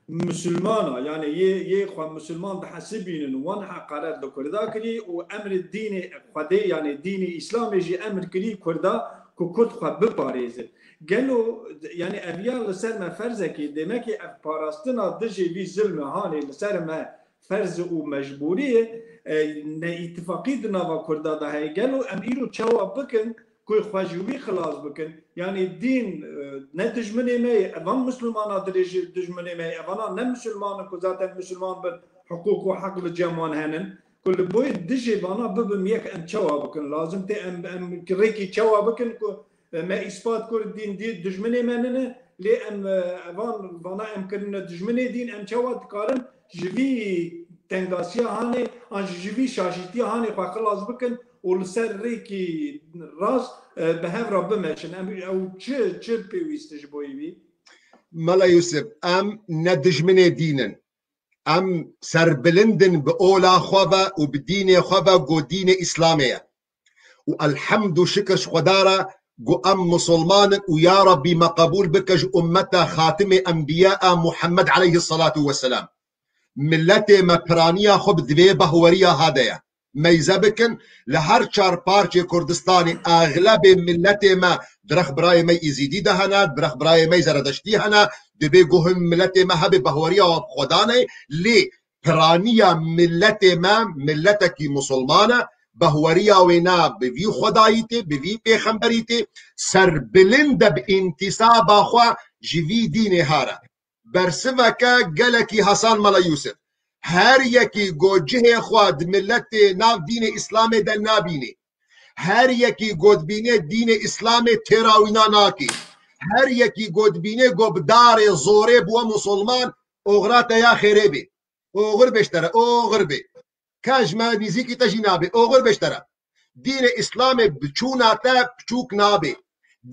Misilmana, yanî yê, yê xwe misilman dihesibînin, wan heqaret li Kurda kirî û emrê dînê Xwedê, yanî dînê Îslamê jî emr kirî Kurda ku Kurd xwe biparêzin. Gelo, yanî ev ya li ser me ferzekê, demekê ev parastina dijî vî zilmê hanê li ser me ferz û mecbûrî ye, e, neîtifaqî di nava Kurda de heye. Gelo em îro çawa bikin ku xwe ji wî xilas bikin? Yanî dîn, e, ne dijminê me ye, evan misilmana dirêjî dijminê me ye, evana ne misilman in ku zaten misilman bin, hiqûq û heq li cem wan henin. ku li boyê dijê vana bibim yek, em çawa bikin? Lazim tê em, em rêkî çawa bikin ku, e, me îspat ku dîn dî dijminê me nine, lê em, e, van, vana em kirine dijminê dîn, em çawa dikarin ji vî tengasiya hanê, an jî ji vî şaşîtiya hanê xwe xilas bikin û li ser rêkî rast, e, bi hev re bimeşin? Em, ew çi, çi pêwîst e ji bo wî? Mela Yûsif, em ne dijminê dîn in. Em serbilind in bi ola xwe ve û bi dînê xwe ve, ku dînê Îslamê ye. Û elhemd û şikir ji Xweda re ku em musulman in û ya Rabbî me qebûl bike ji ummeta Xatimê Enbiya a Muhammed aleyhisselatu vesselam. Miletê me piraniya xwe bi divê behweriya ha de ye. Meyze bikin, li her çar parçê Kurdistanê axlebê miletê me, dirêx birayê me Îzîdî de hene, dirêx birayê me Zeredeştî hene, divê ku hin miletê me hebê behweriya xwe danê, lê piraniya miletê me, miletekî musulman e, behweriya wê ne bi vî Xwedayî tê, bi vî pêxemberî tê, serbilind e bi întîsaba xwe ji vî dînê ha re. Bersiveke gelekî hesan Mela Yûsif. Her yekî ku cihê xwe di miletê nav dînê Îslamê de nabînê, her yekî ku dibînê dînê Îslamê têra wîna nakê, her yekî ku dibînê ku bi darê zorê bûwe musulman, oxira te ya xêrê bê. Oxir bê ji te re, oxir bê. Ka ji me nîzîkî te jî nabê, oxir bê ji te re. Dînê Îslamê bi çûna te piçûk nabê.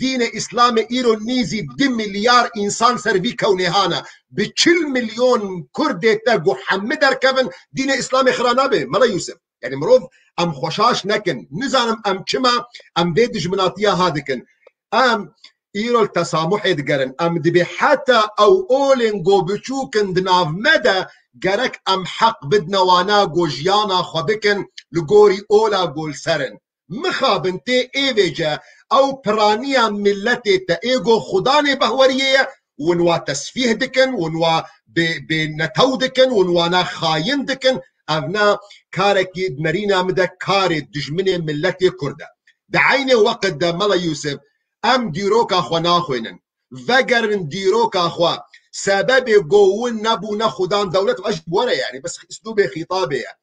Dînê Îslamê îro nîzî du milyar însan ser vî kewnê hane. Bi çil milyon Kurdê te ku hemî derkevin, dînê Îslamê xira nabe, Mela Yûsif. Yanî mirov em xweşaş nekin. Nizanim em çima em vê dijminatiya ha dikin. Em îro li tesamuhê digerin. Em dibê heta ew olên ku biçûk in di nav me de, gerek em heq bidine wana ku jiyana xwe bikin li gorî ola ku li ser in. Mixabin tê êvêce ew piraniya miletê te ê ku xudanê behweriyê ye, win wa tesfîh dikin, win wa bê, bê netew dikin, win wana xayin dikin. Ev ne karekî di nerîna min de karê dijminê miletê Kurd e. Di eynê weqt de Mela Yûsif, em dîroka xwe naxwînin. Vegerin dîroka xwe. Sebebê ku win nebûne xudan dewlet, ev ji were yanî, bes îslûbê xîtabê ye.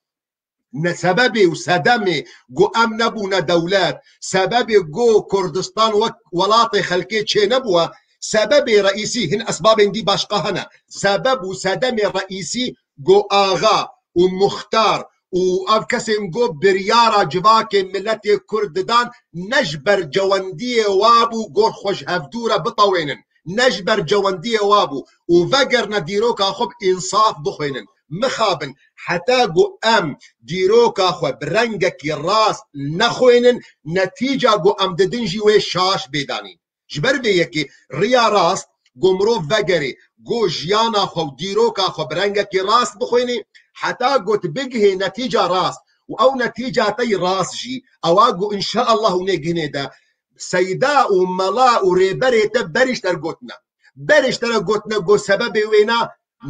Ne sebebê û sedemê ku em nebûne dewlet, sebebê ku Kurdistan wek welatê xelkê çênebûwe, sebebê reîsî, hin esbabên dî başqa hene. Sebeb û sedemê reîsî ku axa û muxtar û ev kesên ku biryara civakê miletê Kurd didan, ne ji ber cewendiyê wa bû ku xwe ji hevdû re bitewênin. Ne ji ber cewendiyê wa bû û vegerine dîroka xwe bi însaf bixwînin. Mixabin, heta ku em dîroka xwe bi rengekî rast nexwînin, netîca ku em didin jî wê şaş bê danîn. Ji ber vê yekê riya rast ku mirov vegerê, ku jiyana xwe û dîroka xwe bi rengekî rast bixwînê, heta ku tu bigihê netîca rast û ew netîca te yî rast jî, ewa ku înşaallah hûnê gihnê de, seyda û mela û rêberê te berî ji te re gotine. Berê ji te re gotine ku sebebê wê ne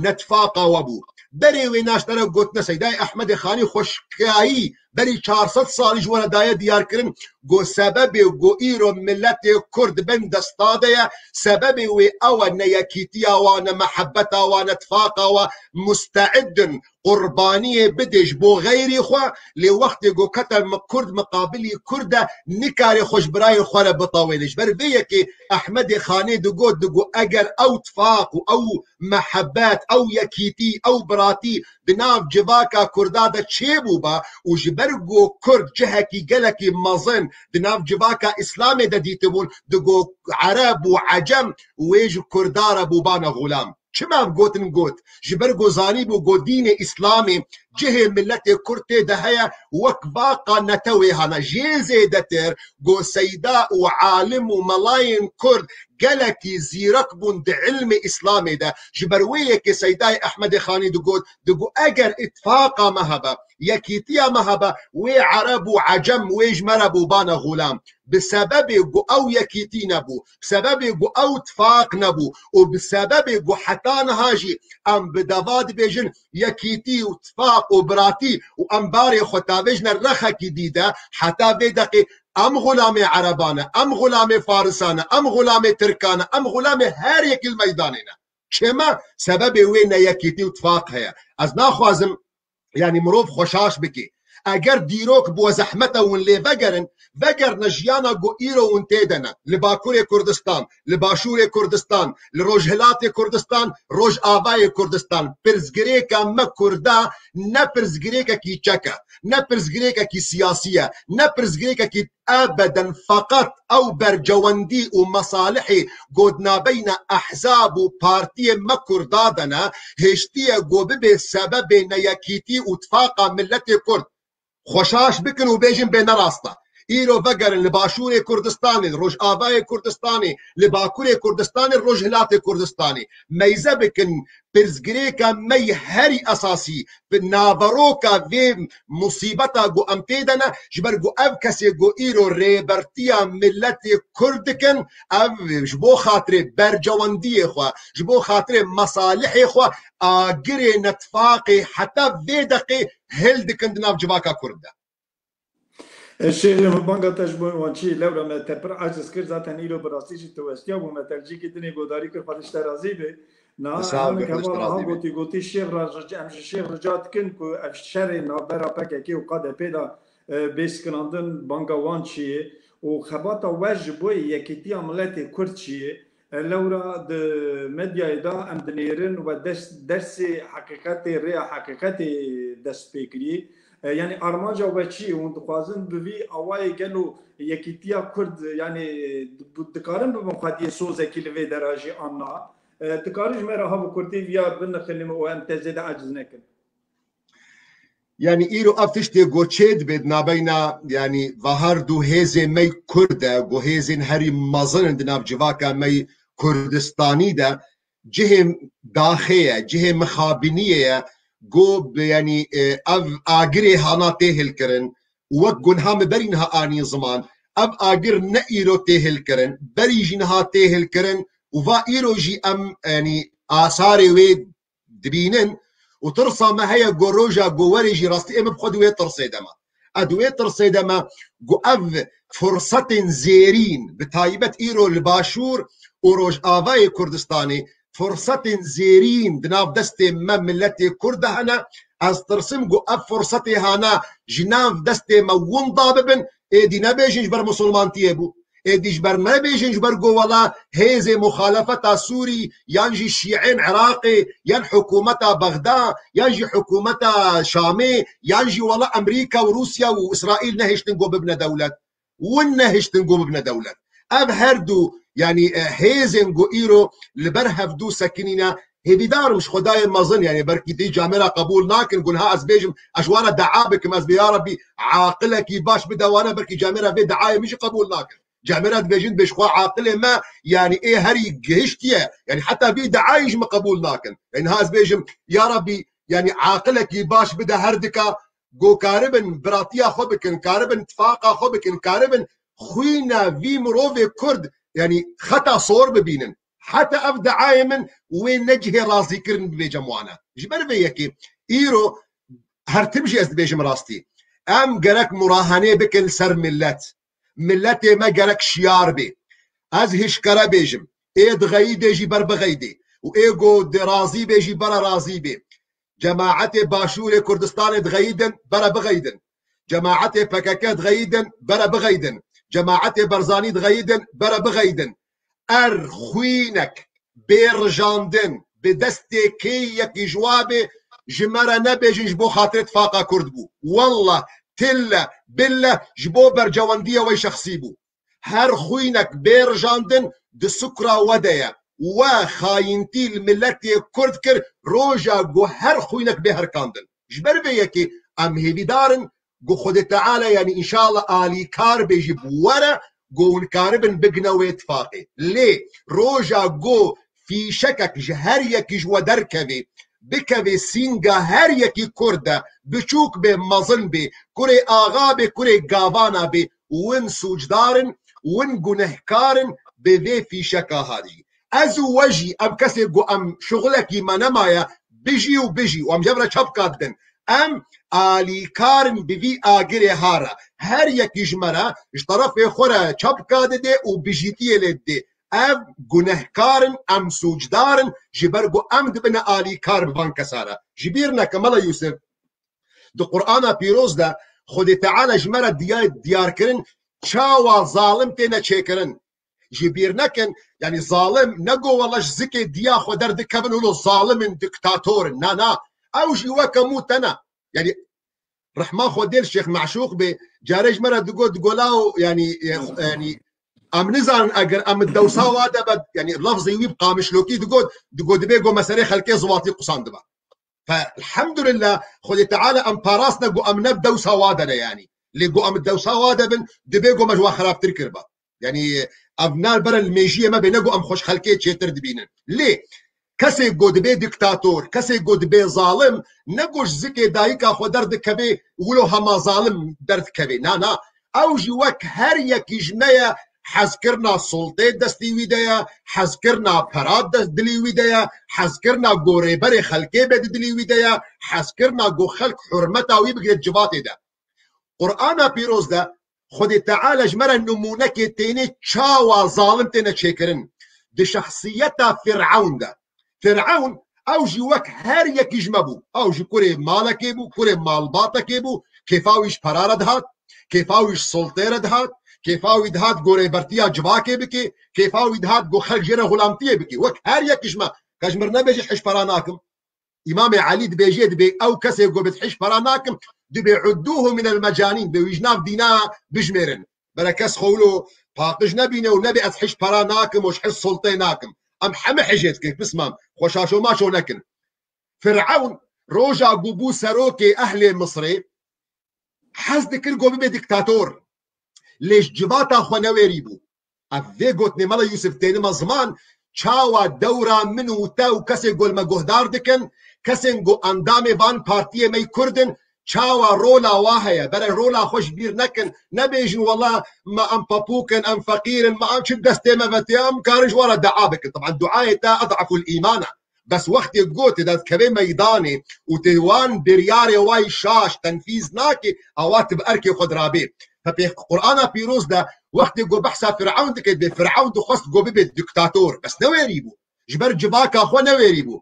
netfaqa we bû. Berê wê ne ji te re gotine, Seydayê Ehmedê Xanî xweşkayî berî çar sed salî ji we re daye diyarkirin ku sebebê ku îro miletê Kurd bin desta de ye, sebebê wê ew e, ne yekîtiya wan e, mehebeta wan e, tifaqa wan, musteid in qurbaniyê bidê ji bo xeyrî xwe, lê wextê ku kete mi-, Kurd miqabilî Kurd e, nikare xwe ji birayê xwe re bitewêne. Ji ber vê yekê Ehmedê Xanê digot, digot, eger ew tifaq û ew mehebet, ew yekîtî, ew biratî di nav civaka Kurda de çêbûba û ji ber ku Kurd cihekî gelekî mezin di nav civaka Îslamê de dîtibûn, digot, Ereb û Ecem wê ji Kurda re bûbane xulam. Çima ev gotin got? Ji ber ku zanîbû ku dînê Îslamê cihê miletê Kurd tê de heye, wek vaqa netewê hana. Jê zêdetir ku seyda û alim û melayên Kurd gelekî zîrek bûn di ilmê Îslamê de. Ji ber wê yekê Seydayê Ehmedê Xanî digot, digot, eger îtifaqa me hebe, yekîtiya me hebe, wê Ereb û Ecem wê ji me re bûbane xulam. Bi sebebê ku ew yekîtî nebû, bi sebebê ku ew tifaq nebû û bi sebebê ku heta niha jî em bi deva dibêjin yekîtî û tifaq û biratî û em barê xwe tavêjine rexekî dî de, heta vê deqê em xulamê Ereban e, em xulamê Farisan e, em xulamê Tirkan e, em xulamê her yekî li meydanê ne. Çima? Sebebê wê ne yekîtî û tifaq heye. Ez naxwazim, yanî, mirov xweşaş bike. Eger dîrok bi we zehmet e hûn lê vegerin, vegerine jiyana ku îro hûn tê de ne. Li Bakurê Kurdistan, li Başûrê Kurdistan, li Rojhilatê Kurdistan, Rojavayê Kurdistan. Pirsgirêka me Kurda ne pirsgirêkekî çek e, ne pirsgirêkekî siyasî ye, ne pirsgirêkekî ebeden feqet ew bercewendî û mesalihê ku di navbeyna ehzab û partiyên me Kurda de ne, hêştiye ku bibe sebebê neyekîtî û tifaqa miletê Kurd. Xwe şaş bikin û bêjin bê ne rast e. Îro vegerin li Başûrê Kurdistanê, li Rojavayê Kurdistanê, li Bakurê Kurdistanê, Rojhilatê Kurdistanê. Meyze bikin pirsgirêka me yê herî esasî, bi naveroka vê musîbeta ku em tê de ne, ji ber ku ev kesê ku îro rêbertiya miletê Kurd dikin, ev ji bo xatirê bercewendiyê xwe, ji bo xatirê mesalihê xwe agirê netfaqê heta vê deqê hil dikin di nav civaka Kurd de. E, Şêxê min, banga te ji bo wan çî, lewra me te pir aciz kir, zaten îro bi rastî jî tu westiyabû, me te li cîkî dinê godarî kir, Xwedê ji te razî be. Na, Sağ ol, hemin Xwedê ji te keva razî be. Gotî, Şêx ra-, em ji Şêx rica dikin ku ev şerê navbera P K K û K D P de, e, bê sikinandin, banga wan çi ye û xebata we ji bo yekîtiya miletê Kurd çi ye? E, lewra di medyayê de em dinêrin we des-, dersê heqîqetê, rêya heqîqetê dest pê kirî. E, yanî armanca we çi ye? Hûn dixwazin bi vî awayê gelo yekîtiya Kurd, yanî di-, dikarin bibin xwediyê sozekî li vê dera jî an na? E, dikarin ji me re ha bi kurtî viya binixilin û em te zêde aciz nekin. Yanî îro ev tiştê ku çê dibe di navbeyna, yanî, va her du hêzê me yê Kurd e, ku hêzên herî mezin in di nav civaka me yê Kurdistanî de, cihê daxê ye, cihê mixabiniyê ye, ku bi, yanî, e, ev agirê hana tê hilkirin û wek ku niha min berî niha anî ziman, ev agir ne îro tê hilkirin, berî jî niha tê hilkirin û va îro jî em, yanî, asarê wê dibînin û tirsa me heye ku roja ku werê jî rastî em bi xwe di wê tirsê de me. Em di wê tirsê de me ku ev fursetên zêrîn, bi taybet îro li Başûr û Rojavayê Kurdistanê fursetên zêrîn di nav destê me miletê Kurd de hene. Ez tirsim ku ev fursetê hana ji nav destê me winda bibin, êdî nebêjin ji ber misilmantiyê bû. Êdî ji ber me bêjin ji ber ku wela hêzê muxalefeta Sûrî yan jî şîên Iraqê yan hikûmeta Bexda yan jî hikûmeta Şamê yan jî wela Amerîka û Rûsya û Îsraîl nehiştin ku bibine dewlet. Win nehiştin ku bibine dewlet. Ev her du, yanî, e, hêzên ku îro li ber hevdu sekinîne, hêvîdar im ji Xwedayê mezin, yanî belkî dî camêra qebûl nakin, ku niha ez bêjim, ez ji wan re dua bikim, ez bê ya Rebî aqilekî baş bide wana, belkî camêra vê duayê min jî qebûl nakin. Camêra dibêjin, dibê ji xwe aqilê me, yanî ê herî gihiştiye, yanî heta vî duayê ji min qebûl nakin. Yanî niha ez bêjim, ya Rebî, yanî aqilekî baş bide her dika, ku karibin biratiya xwe bikin, karibin tifaqa xwe bikin, karibin xwîna vî mirovê Kurd, yanî xeta sor bibînin. Heta ev duayê min wê ne cihê razîkirin bibêje wana. Ji ber vê yekê îro her tim jî ez dibêjim rastî. Em gerek murahenê bikin li ser milet. Miletê me gerek şiyar bê. Ez hişkere bêjim. Ê dixeyidê jî ber bixeyidê. Û ê ku di razî bê jî bere razî bê. Cemaetê Başûrê Kurdistanê dixeyidin, bere bixeyidin. Cemaetê P K K dixeyidin, bere bixeyidin. Cemaetê Barzanî dixeyidin, bere bixeyidin. Er xwînek bê rijandin bi destê kê yekî ji wa bê, ji me re nebêjin ji bo xatirê tifaqa Kurd bû. Wallah, tille, bille ji bo bercewendiya we şexsî bû. Her xwînek bê rijandin di sukra we de ye. We xayîntî li miletê Kurd kir, roja ku her xwînek bê herkandin. Ji ber vê yekê em hêvîdar in ku Xwedê Teala, yanî înşallah alîkar bê jî bi we re, ku hûn karibin bigine wê tifaqê. Lê roja ku fîşekek ji her yekî ji we derkevê, bikevê sînga her yekî Kurd de, biçûk bê, mezin bê, kurê axa bê, kurê gavana bê, win sûcdar in, win gunehkar in bi vê fîşeka hadî. Ez û we jî, ev kesê ku em şixulekî me nemaye, bijî û bijî û em ji hev re çapka didin. Em alîkar in bi vî agirê ha re. Her yekî ji me re ji terefê xwe re çapka dide û bijîtiyê lê dide. Ev gunehkar in, em sûcdar in, ji ber ku em dibine alîkar bi van kesa re. Ji bîr neke, Mela Yûsif, di Qur'ana Pîroz de Xwedê Teala ji me re diya-, diyar kirin çawa zalim têne çêkirin. Ji bîr nekin, yanî zalim ne go wela ji zikê diya xwe derdikevin, wilo zalim in, diktator in. Na, na. Ew jî weke mû te ne. Yanî rehma Xwedê li Şêx Meşûq bê, carê ji me re digot, digot lawo, yanî, e, yanî, em nizanin eger em dewsa wa de be, yanî lafzê wî bi qamişlokî digot, digot dibê go me serê xelkê ziwatî qusandibe. Fe, elhamdülillah, Xwedê Teala em parastine go em ne bi dewsa wa de ne yanî. Lê go em dewsa wa de bin, dibê go me ji wa xerabtir kiriba. Yanî ev nar bere li mêjiyê me bê, ne go em xweş xelkê çêtir dibînin. Lê kesê go dibê diktator, kesê go dibê zalim, ne go ji zikê dayika xwe derdikevê, wilo hema zalim derdikevê. Na, na. Ew jî wek her yekî ji me ye, hezkirina sultê destî wî de ye, hezkirina pera de dilî wî de ye, hezkirina go rêberê xelkê be di dilî wî de ye, hezkirina go xelk hurmeta wî bigire civatê de. Qur'ana pîroz de Xwedê Teala ji me re nimûnekê tênê çawa zalim têne çêkirin. Di şexsiyeta Firawn de. Firawn ew jî wek her yekî ji me bû. Ew jî kurê malekê bû, kurê malbatekê bû. Kêfa wî ji pera re dihat, kêfa wî ji sultê re dihat, kêfa wî dihat gorêbertiya civakê bike, kêfa wî dihat go xelk jê re xulamtiyê bike. Wek her yekî ji me. Ke ji mir nebêje hişpera nakim. Îmamê Elî dibêje, dibê ew kesê ku bi hişpera nakim, dibê udduhu minel mecanîn, dibê wî ji nav dîna bijmêrin. Bere kes xwe wilo paqij nebîne û nebê ez hişpera nakim û ji hiş sultê nakim. Em heme hijê dikin, pismam, xwe şaşo maşo nekin. Firawn roja ku bû serokê ehlê Misrê, hez dikir ku bibe diktator. Lê ji civata xwe newêrî bû. Ev vê gotinê Mela Yûsif tênime ziman, çawa dewra min û te û kesên ku li me guhdar dikin, kesên ku endamê van partiyê me yî Kurd in, çawa rola wa heye? Bere rola xwe ji bîr nekin. Nebêjin, wela me em papûk in, em feqîr in, me em çi destê me ve tê, em karin ji we re dua bikin. Teban duayê te ed'eful îman e. Bes wextê go tê de dikevê meydanê û tê wan biryarê wa yî şaş tenfîz nake, awa tu bi erkê xwe dirabê. Fe pê Qur'ana pîroz de wextê go behsa Firawn dike, dê Firawn dixwest go bibe diktator. Bes newêrî bû. Ji ber civaka xwe newêrî bû.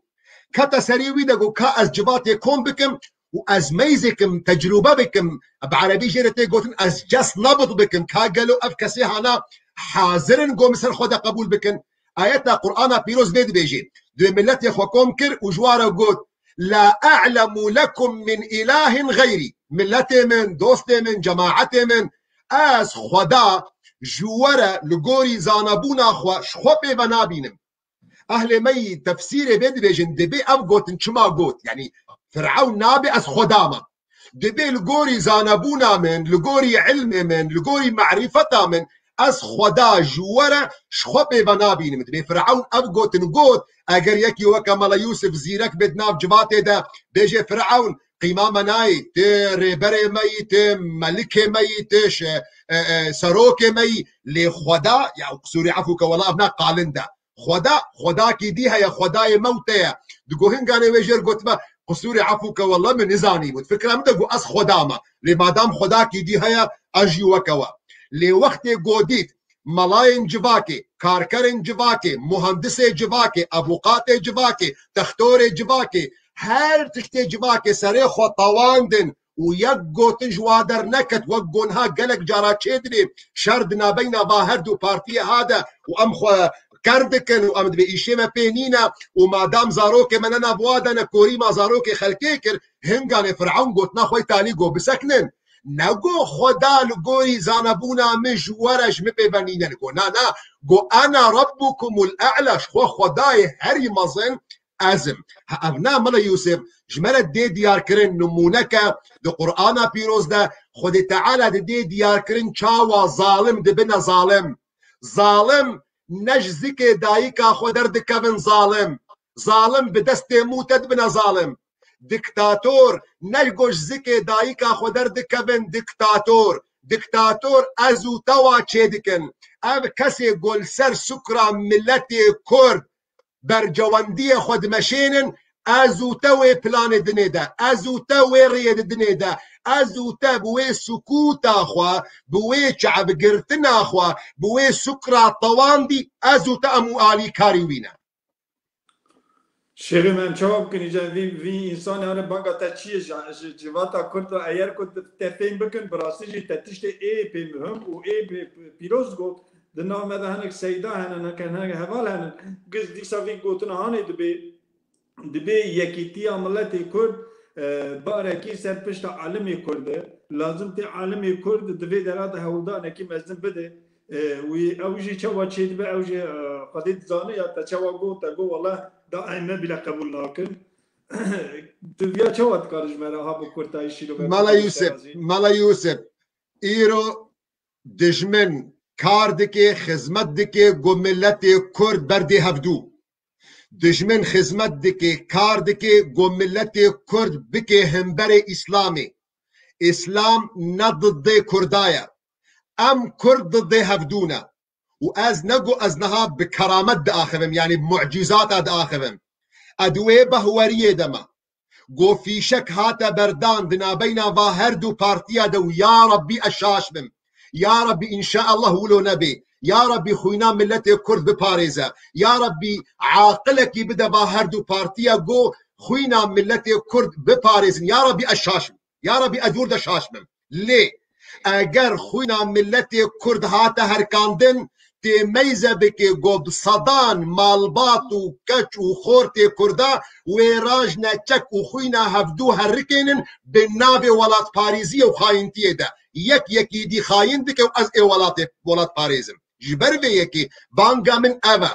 Kete serê wî de go ka ez civatê kom bikim û ez meyzêkim, tecrûbe bikim, bi erebî jê re tê gotin ez cest nabid bikim, ka gelo ev kesê hana hazir in go min ser xwe de qebûl bikin. Ayeta Qur'ana pîroz vê dibêjê. Dê miletê xwe kom kir û ji wa re got, "La a'lemu lekum min ilahin xeyrî." Miletê min, dostê min, cemaetê min, ez Xweda ji we re li gorî zanebûna xwe ji xwe pê ve nabînim. Ehlê me yî tefsîrê vê dibêjin, dibê ev gotin çima got? Yanî Firawn nabê ez Xweda me. Dibê li gorî zanebûna min, li gorî ilmê min, li gorî merîfeta min, ez Xweda ji we re ji xwe pê ve nabînim. Dibê Firawn ev gotin got, eger yekî weke Mela Yûsif zîrek bê di nav civatê de, bêje Firawn, qîma me nayê, ti rêberê me yî, ti melikê me yî, ti şe-, e, e, serokê me yî, lê Xweda, ya qisûrê efû ke wela ev ne qalind e. Xweda, Xwedakî dî heye, Xwedayê me û te ye. Di go hinganê wê jêr gotibe, qisûrê efû ke wela min nizanîbû. Fikra min de got ez Xweda me. Lê madam Xwedakî dî heye, ez jî weke we. Lê wextê go dît, melayên civakê, karkerên civakê, muhandisê civakê, avûkatê civakê, textorê civakê, her tiştê civakê serê xwe tewandin û yek gotin ji wa derneket, wek go niha gelek cara çêdibê, şer di nabeyna va her du partiyê hade û em xwe ker dikin û em dibê îşê me pê nîne û madam zarokê me ne nav wa de ne, korî ma zarokê xelkê kir, hinganê Firawn gotina xwe yî talî go bisekinin. Ne go Xweda li gorî zanebûna min ji we re ji min pê ve nîne, li go na, na, go ena rabbukumul e'la, ji xwe Xwedayê herî mezin ez im. Ha, ev ne Mela Yûsif, ji me re dê diyarkirin nimûneke di Qur'ana pîroz de, Xwedê Teala didê diyarkirin çawa zalim dibine zalim. Zalim ne ji zikê dayika xwe derdikevin zalim. Zalim bi destê mû te dibine zalim. Diktator ne ji go ji zikê dayika xwe derdikevin diktator. Diktator ez û te wa çêdikin. Ev kesê go li ser sukra miletê Kurd bercewendiyê xwe dimeşênin, ez û te wê planê dinê de, ez û te wê rêyê di dinê de, ez û te bi wê sukûta xwe, bi wê çavgirtina xwe, bi wê sukra tewandî, ez û te em û alîkarî wî ne. Şêxê me, em çawa bikin? Îca vî, vî însanê hane banga te çi ye ji, ji civata Kurd re? Eger ku te fêm bikin, bi rastî jî te tiştê ê pê muhim û ê pê pîroz got. Di nav me de hinek seyda hene, hinek, hinek heval hene. Giz dîsa vî gotina hanê dibê, dibê yekîtiya miletê Kurd, e, barekî ser pişta alimê Kurd e. Lazim tê alimê Kurd di vê dera de hewldanekî mezin bide. E, wî, ew jî çawa çêdibe, ew jî, e, Xwedê dizane ya te çawa got, te got, wele daîme bîle qebûl nakin. Tu viya çawa dikare ji me re ha bi kurtayî şîrove Mala Yusuf, Mala Yusuf, îro dijmin kar dike, xizmet dike, ku miletê Kurd berdê hevdû. Dijmin xizmet dike, kar dike, ku miletê Kurd bike hemberê Îslamê. Îslam ne diddê Kurda ye. Em Kurd diddê hevdû ne. Û ez ne ku ez niha bi keramet diaxivim, yanî bi mucîzata diaxivim. Ez di wê behweriyê de me. Ku fîşek hate berdan di nabeyna va her du partiya de û ya Rabbî ez şaş bim. Ya Rabbî înşaallah wilo nebê. Ya Rabbî xwîna miletê Kurd biparêze. Ya Rabbî aqilekî bide va her du partiya ku xwîna miletê Kurd biparêzin. Ya Rabbî ez şaş bim. Ya Rabbî ez wir de şaş bim. Lê eger xwîna miletê Kurd hate herkandin, tê meyze bike ku bi sedan malbat û keç û xortê Kurda wê rajne çek û xwîna hevdû herikênin bi navê welatparêziyê û xayintiyê de. Yek yekî dî xayin dike û ez ê welatê, welat parêzim. Ji ber vê yekê banga min ev e.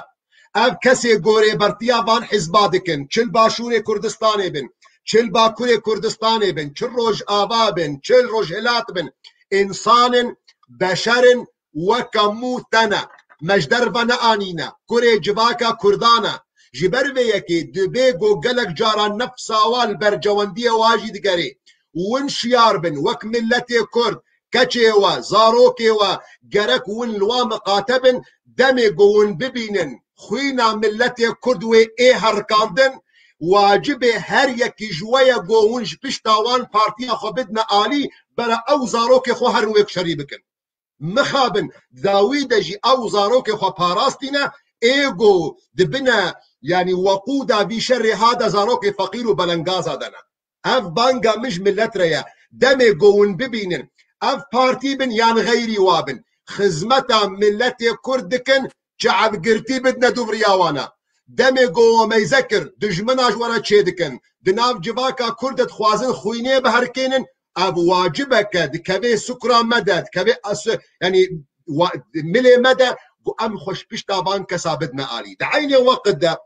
Ev kesê gorêbertiya van hizba dikin, çi li Başûrê Kurdistanê bin, çi li Bakurê Kurdistanê bin, çi Rojava bin, çi li Rojhilat bin, însan in, beşer in, weke mû te ne. Me ji derve neanîne, kurê civaka Kurdan e. Ji ber vê yekê dibê ku gelek caran nefsa wa li bercewendiyê wa jî digerê. Win şiyar bin, wek miletê Kurd, keçê we, zarokê we, gerek win li wa miqate bin, demê ku win bibînin, xwîna miletê Kurd wê ê herikandin, wacibê her yekî ji we ye ku win ji pişta wan partiya xwe bidine alî, bera ew zarokê xwe herin wê şerî bikin. Mixabin, dawî de jî ew zarokê xwe parastîne, ê ku dibine, yanî weqûda vî şerê ha de zarokê feqîr û belengaza de ne. Ev banga min ji milet re ye. Demê ku hûn bibînin, ev partî bin yan xeyrî wa bin, xizmeta miletê Kurd dikin, çi evgirtî bidine dûvriya wan e. Demê ku we meyze kir, dijmina ji we re çê dikin. Di nav civaka Kurd de dixwazin xwînê biherikênin, ev wacibeke dikeve sukra me de, dikeve es-, yanî wa-, milê me de, ku em xwe ji pişta van kesa bidine alî. Di eynê weqt de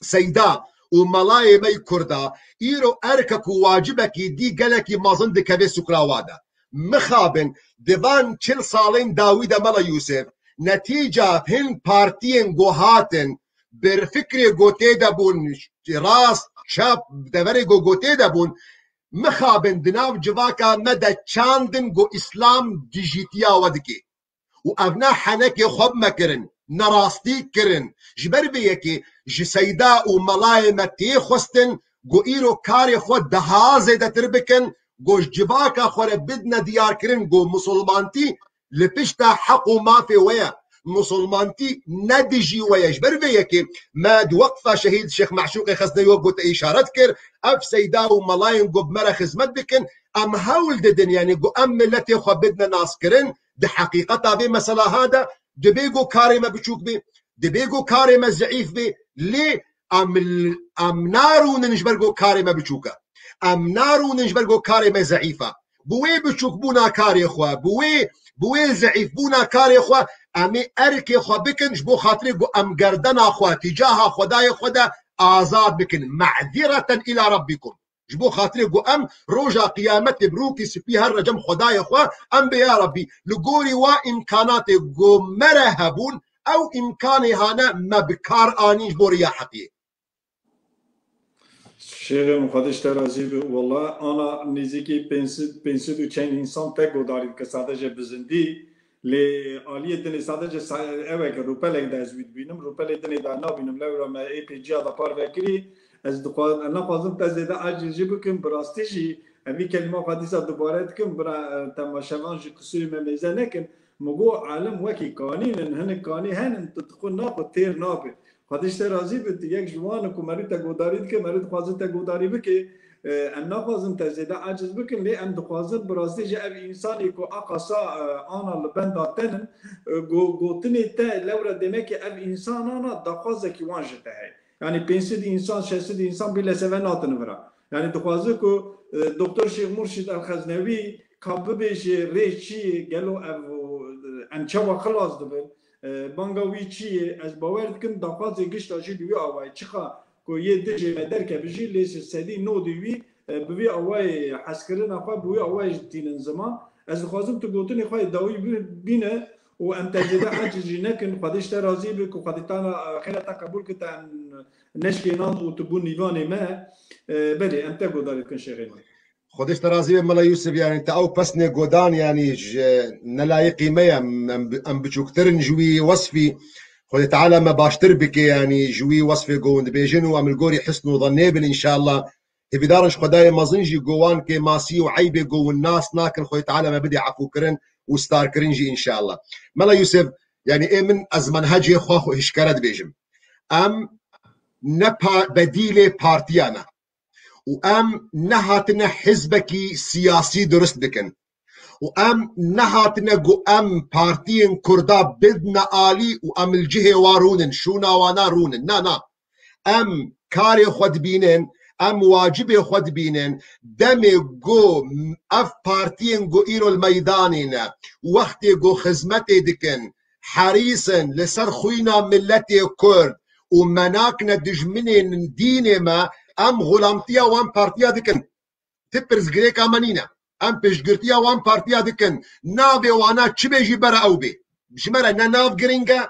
Seyda û melayê me yî Kurda, îro erkek û wacibekî dî gelekî mezin dikeve sukra wa de. Mixabin, di van çil salên dawî de Mela Yûsif, netîca hin partiyên ku hatin, berfikrê ku tê de bûn, rast, çep, deverê ku, ku tê de bûn, mixabin di nav civaka me de çandin ku Îslam dijîtiya we dike. Û ev ne henekê xwe bi me kirin, ne rastî kirin. Ji ber vê yekê ji seyda û melayê me tê xwestin ku îro karê xwe daha zêdetir bikin, ku ji civaka xwe re bidine diyarkirin ku misilmantî li pişta heq û mafê we ye. Misilmantî ne dijî we ye. Ji ber vê yekê me di Weqfa Şehîd Şêx Meşûqê Xeznewî, wek ku te îşaret kir, ev seyda û melayên ku bi me re xizmet dikin, em hewl didin, yanî ku em miletê xwe bidine naskirin, di heqîqeta vê mesela ha de, dibê ku karê me biçûk bê, dibê ku karê me zeîf bê, lê em, em narûnin ji ber ku karê me biçûk e. Em narûnin ji ber ku karê me zeîf e. Bi wê biçûkbûna karê xwe, bi wê, bi wê zeîfbûna karê xwe, em ê erkê xwe bikin ji bo xatirê ku em gerdena xwe tîcaha Xwedayê xwe de azad bikin. Me'zireten îla Rabbikum. Ji bo xatirê ku em roja qiyametê bi rûkî spî her re cem Xwedayê xwe, em bê ya Rabbî, li gorî wa îmkanatê ku me re hebûn, ew îmkanê hane me bi kar anîn ji bo riya heqiyê. Şêxê min, Xwedê ji te razî be. Wela ana nêzîkî pênc sed, pênc sed û çend însan te guhdarî dike, sadece bi zindî. Lê aliyê dinê sadece sa-, ew e ke rûpelek de ez wî dibînim, rûpelê dinê de nabînim. Lewra me ê pê ciya de parve kirî, ez dixwa-, ez naxwazim te zêde acîl jî bikim, bi rastî jî em vî kelîma xwe dîsa dubare dikim, bira, e, temaşevan jî qisûrê me mêze nekin. Min got, elim wekî kanîn in, hinek kanî henin, tu, tu xwe naxwe têr nabe. Xwedê ji te razî be, tu yek ji wan e ku merî te godarî dike, merî dixwaze te godarî bike. E, em naxwazin te zêde aciz bikin, lê em dixwazin bi rastî jî ev însanê ku a qasa, e, ana li benda te nin, e, go-, gotinê te lewre demekê ev însanana daxwazekî wan ji te heye. Yanî pênc sed însan, şeş sed însan bîle seve natin vira. Yanî dixwaze ku, e, Doktor Şêx Murşîd El Xeznewî ka bibêje rê çi ye, gelo ev, e, em çawa xilas dibin? E, banga wî çi ye? Ez bawer dikim daxwazê gişta jî di wî awayî. Çiqa ku yê dijê me derkeve jî lê sedî nodî wî, e, bi vî awayî hezkirina xwe, bi wî awayî jî tînin ziman. Ez dixwazim tu gotinê xwe yê dawî bi-, bîne û em te zêde aciz jî nekin. Xwedê ji te razî be ku Xwedê tana, e, xêra te qebûl kir, te em neşkênan û tu bû nîvanê me. E, belê, em te godarî dikin şêxê me. Xwedê ji te razî be Mela Yûsif, yanî te ew pesnê godan, yanî ji nelayîqî me ye, em, em, em biçûktir in ji wî wesfî. Xwedê Teala me baştir bike, yanî ji wî wesfê go hûn dibêjin û em li gorî hisn û zennê bin înşallah. Hêvîdar in ji Xwedayê mezin jî go wan kêmasî û eybê go hûn nas nakin, Xwedê Teala me bide efûkirin û starkirin jî înşallah. Mela Yûsif, yanî ê min ez menhecê xwe, xwe hişkere dibêjim. Em ne pa-, bedîlê partiya ne. Û em nehatine hizbekî siyasî durust bikin. Û em nehatine ku em partiyên Kurda bidne alî û em li cihê wan rûnin, şûna wana rûnin. Na, na. Em karê xwe dibînin, em wacibê xwe dibînin. Demê ku ev partiyên ku îro li meydanê ne, wextê ku xizmetê dikin, herîs in li ser xwîna miletê Kurd û me nakine dijminên dînê me, em xulamtiya wan partiya dikin. Ti pirsgirêka me nîne. Em piştgirtiya wan partiya dikin. Navê wana çi bê jî bere ew bê. Ji me re ne nav giring e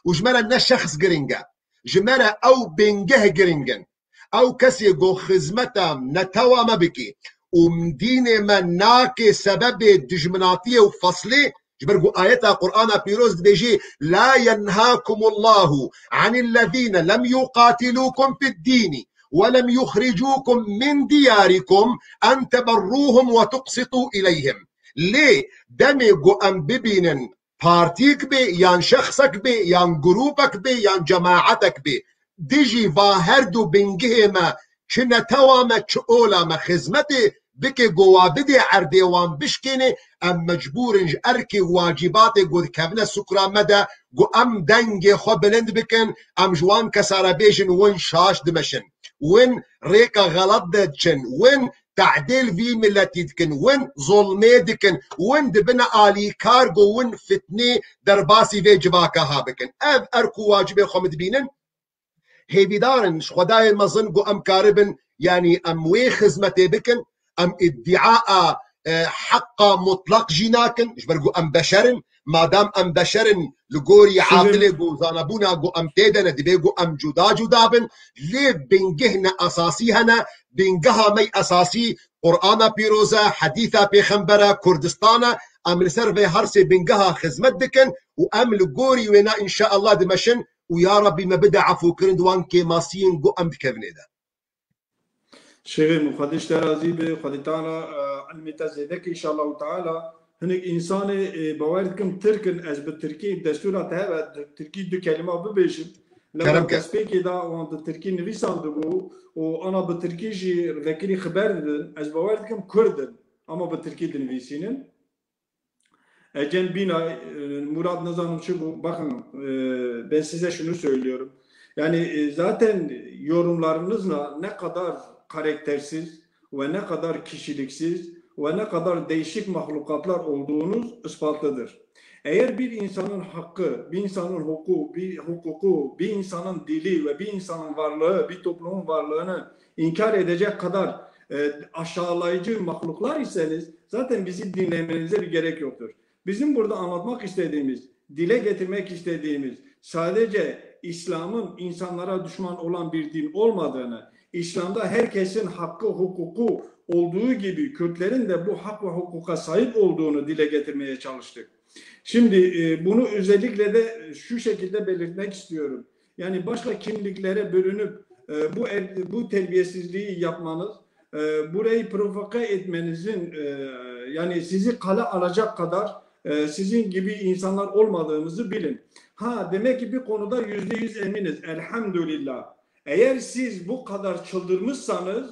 û ji me re ne şexs giring e. Ji me re ew bingeh giring in. Ew kesê ku xizmeta netewa me bike û dînê me nake sebebê dijminatiyê û feslê, ji ber ku ayeta Qur'ana Pîroz dibêjê, "La yenhakumullahu anillezîne lem yuqatilukum fid-dîni ve lem yuxricukum min diyarikum en teberruhum ve tuqsitu ileyhim." Lê demê ku em bibînin partiyek bê, yan şexsek bê, yan grûpek bê, yan cemaetek bê, dijî va her du bingihê me, çi netewa me, çi ola me, xizmetê bike, ku wa bidê erdê, wan bişkênê, em mecbûr in ji erkê û wacîbatê ku dikevine sukra me de, ku em dengê xwe bilind bikin, em ji wan kesa re bêjin, win şaş dimeşin, win rêka xelet de diçin, win tehdê li vî miletî dikin, win zulmê dikin, win dibine alîkar ku win fitnê derbasî vê civaka ha bikin. Ev erk û wacibê xwe min dibînin. Hêvîdar in ji Xwedayê mezin ku em karibin, yanî em wê xizmetê bikin, em îdîa a, e, heqa mutlaq jî nakin, ji ber ku em beşer in, madam em beşer in, li gorî Şirin. Adilê ku zanebûna ku em tê de ne, divê ku em cuda cuda bin, lê bingeh ne esasî hene, bingeha me esasî Qur'ana Pîroz e, hedîsa Pêxember e, Kurdistan e, em li ser vê her sê bingeha xizmet dikin û em li gorî wêna înşaallah dimeşin û ya Rabbî me bide efûkirin di wan kêmasiyên ku em dikevin ê de. Şêxê min, Xwedê ji te razî be, Xwedê Teala, e, ilmê te zêde ke, înşallahu teala. Hinek însanê, e, bawer dikim Tirk in, ez bi Tirkî, destûra te hebe, di Tirkî du kelîma bibêjim. Lewra Kerem ke. Destpêkê de wan di Tirkî nivîsandibû û ana bi Tirkî jî vekirî xiber didin. Ez bawer dikim Kurd in, ama bi Tirkî dinivîsînin. Ecem Bina, e, Murat, ne zanim çi bu. Bakın, e, ben size şunu söylüyorum. Yani, e, zaten yorumlarınızla ne kadar karaktersiz ve ne kadar kişiliksiz ve ne kadar değişik mahlukatlar olduğunuz ispatlıdır. Eğer bir insanın hakkı, bir insanın huku-, bir hukuku, bir insanın dili ve bir insanın varlığı, bir toplumun varlığını inkar edecek kadar, e, aşağılayıcı mahluklar iseniz zaten bizi dinlemenize bir gerek yoktur. Bizim burada anlatmak istediğimiz, dile getirmek istediğimiz sadece İslam'ın insanlara düşman olan bir din olmadığını, İslam'da herkesin hakkı, hukuku olduğu gibi Kürtlerin de bu hak ve hukuka sahip olduğunu dile getirmeye çalıştık. Şimdi, e, bunu özellikle de şu şekilde belirtmek istiyorum. Yani başka kimliklere bürünüp, e, bu er-, bu terbiyesizliği yapmanız, e, burayı provoke etmenizin, e, yani sizi kale alacak kadar, E, sizin gibi insanlar olmadığımızı bilin. Ha, demek ki bir konuda yüzde yüz eminiz. Elhamdülillah. Eğer siz bu kadar çıldırmışsanız,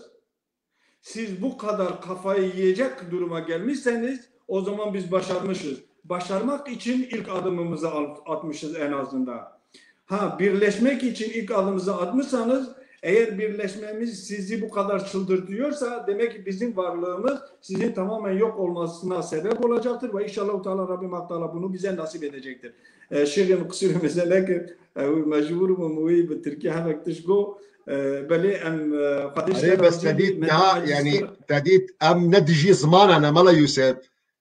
siz bu kadar kafayı yiyecek duruma gelmişseniz, o zaman biz başarmışız. Başarmak için ilk adımımızı al- atmışız en azından. Ha, birleşmek için ilk adımımızı atmışsanız, eğer birleşmemiz sizi bu kadar çıldırtıyorsa, demek ki bizim varlığımız sizin tamamen yok olmasına sebep olacaktır ve inşallah Teala Rabbim Hak Teala bunu bize nasip edecektir. E, Şêxê min, qisûrê me zêde nekir, e, mecbûr bûm wî bi tirkî hinek tişt got, e, belê em, e, xwedî ji Erê, te bes razî bî, Tedît me niha, aciz yani, kir. Tedît em ne dijî zimana ne, Mela Yûsef.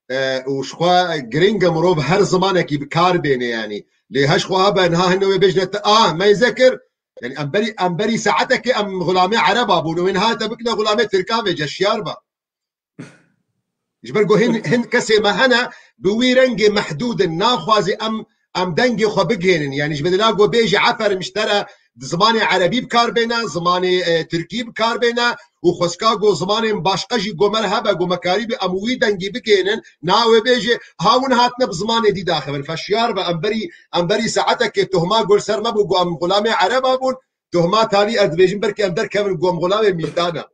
E, û ji xwe giring e mirov her zimanekî bi kar bêne, yani. Lê heş xwe hebe niha hine wê bêjne te, ah, me zê kir. Yani em berî, em berî saetekê em xulamê Ereba bûn û wê niha te bikine xulamê Tirkan vêce, şiyar be. Ji ber ku hin, hin kesê me hene, bi wî rengê mehdûd in, naxwazî em, em dengê xwe bigihênin. Yani ji bedela ku bêjî, eferim ji te re, di zimanê erebî bi kar bêne, zimanê, e, tirkî bi kar bêne û xwezka ku zimanên başqa jî ku me re hebe, ku me karî bi em wî dengî bigihênin, na wê bêjê, ha hûn hatine bi zimanê dî daxivin. Feşiyar be, em berî, em berî saetekê tuhma ku li ser me bû ku em xulamê Ereba bûn, tuhma talî ez dibêjim, belkî em derkevin ku em xulamê Mîtana.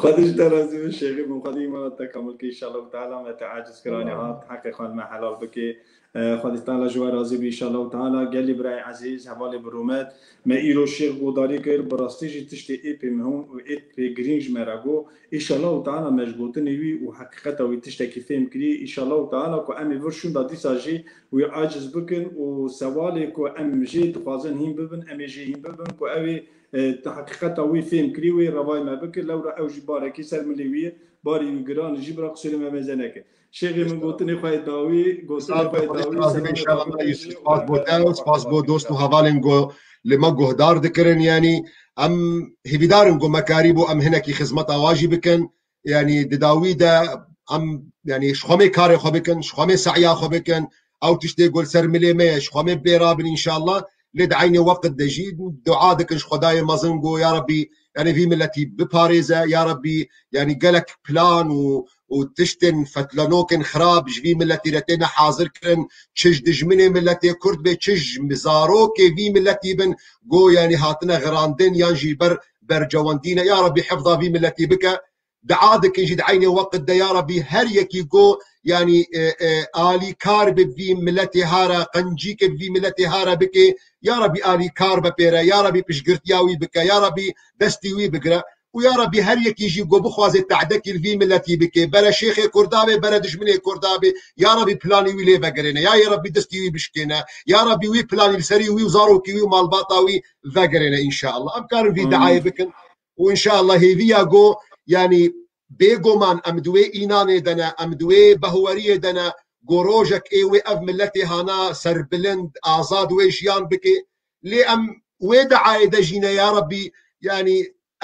Xwedî ji te razî be Şêxê min, Xwedî îmana te kamil ke înşallah Teala me te aciz kiranê hat, heqê xwe me helal bike. E, Xwedî Teala ji we razî be înşallah Teala. Gelî birayê ezîz, hevalê bi rûmet, me îro Şêx godarî kir, bi rastî jî tiştê ê pê muhim û ê pê girîng ji me re got. Înşallah Teala me ji gotinê wî û heqîqeta wî tiştekî fêm kirî. Înşallah Teala ku em ê vir şûnda dîsa jî wî aciz bikin û sewalê ku em jê dixwazin hîn bibin, em ê jê hîn bibin ku ew ê e, te heqîqeta wî fêm kirî, wê revayê me bike, lewra ew jî barekî ser milê wî ye, barî wî giran e jî, bira qisûrê me mêze neke. Şêxê min gotinê xwe yê dawî, gotinê Spas xwe be, yê Xwedê dawî, razî be, selamê înşallah xwe me bigihîje Yûsif. û Spas bo te û spas bo dost û hevalên ku li me guhdar dikirin, yanî em hêvîdar in ku me karîbû em hinekî xizmeta wa jî bikin. Yanî di dawî de em, yanî ji xwe mê karê xwe bikin, ji xwe mê seya xwe bikin, ew tiştê ku li ser milê me ye, ji xwe mê bê rabin înşallah. Lê di eynê weqt de jî dua dikin ji Xwedayê mezin ku ya Rebbî, yanî vî miletî biparêze, ya Rebbî, yanî gelek plan û, û tiştên fetlenokên xirab ji vî miletî re têne hazir kirin, çi ji dijminê miletê Kurd bê, çi ji zarokê vî miletî bin, ku yanî hatine xirandin yan jî ber bercewendî ne. Ya Rebbî hifza vî miletî bike. Dua dikin jî di eynê weqt de, ya Rebbî, her yekî ku, yanî, e, e, alîkar bi vî miletê ha re, qencîkê bi vî miletê ha re bike, ya Rebbî, alîkar be pê re, ya Rebbî, piştgirtiya wî bike, ya Rebbî, destî wî bigire. Û ya Rebbî, her yekî jî ku bixwaze tehdekî li vî miletî bike, bere şêxê Kurda be, bere dijminê Kurda be, ya Rebbî, planî wî lê vegerêne, ya, ya Rebbî, destî wî bişkêne, ya Rebbî, wî planî li serî wî û zarokî wî û malbata wî vegerêne înşallah. Em karin vî Amîn. Diayê bikin. Û înşallah hêviya ku, yanî, bêguman em di wê înanê de ne, em di wê behweriyê de ne, ku rojek ê wê ev miletê hana serbilind, azad wê jiyan bike. Lê em wê diayê de jî ne, ya Rebbî, yanî,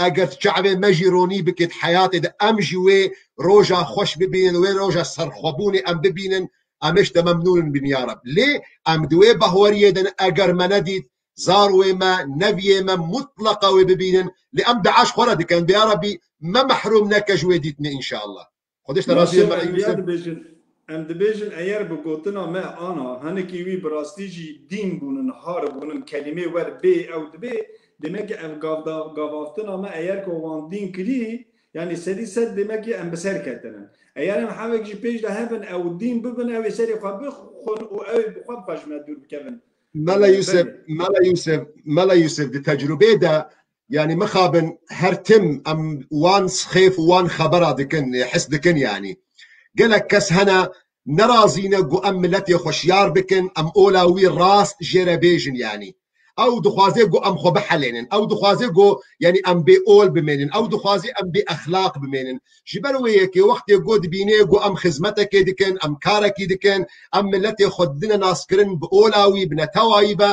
eger çavê me jî ronî bike di heyatê de, em jî wê roja xweş bibînin, wê roja serxwebûnê em bibînin, em ê ji te memnûn bin, ya Reb. Lê em di wê behweriyê de ne, eger me nedît, zarwê me, neviyê me mutleqa wê bibînin. Lê em dua ji xwe re dikin, bê ya Rebbî me mehrûm neke ji wê dîtinê înşallah. Xwedê ji te razî be, Mela Yûsef. Em dibêjin, em dibêjin eger bi gotina me ana, hinekî wî bi rastî jî dîn bûnin, har bûnin, kelîmê wer bê ew dibê, demek ki ev gavda-, gavaftina me eger ku wan dîn kirî, yanî sedî sed demek ki em bi ser ketinin. Eger em hevek jî pêş de hebin, ew dîn bibin, ew ê serê xwe bixwin û ew ê bi xwe bi xwe ji me dûr bikevin. Mela Yûsef, Mela Yûsef, Mela Yûsef, di tecrûbê de, yanî mixabin her tim em wan sixêf û wan xebera dikin, his dikin yanî. Gelek kes hene nerazî ne ku em miletê xwe şiyar bikin, em ola wî rast jê re bêjin yanî. Ew dixwaze ku em xwe bihelênin. Ew dixwaze ku, yanî, em bê ol bimênin. Ew dixwaze em bê exlaq bimênin. Ji ber wê yekê wextê ku dibîne ku em xizmetekê dikin, em karekî dikin, em miletê xwe didine naskirin bi ola wî, bi netewayî ve,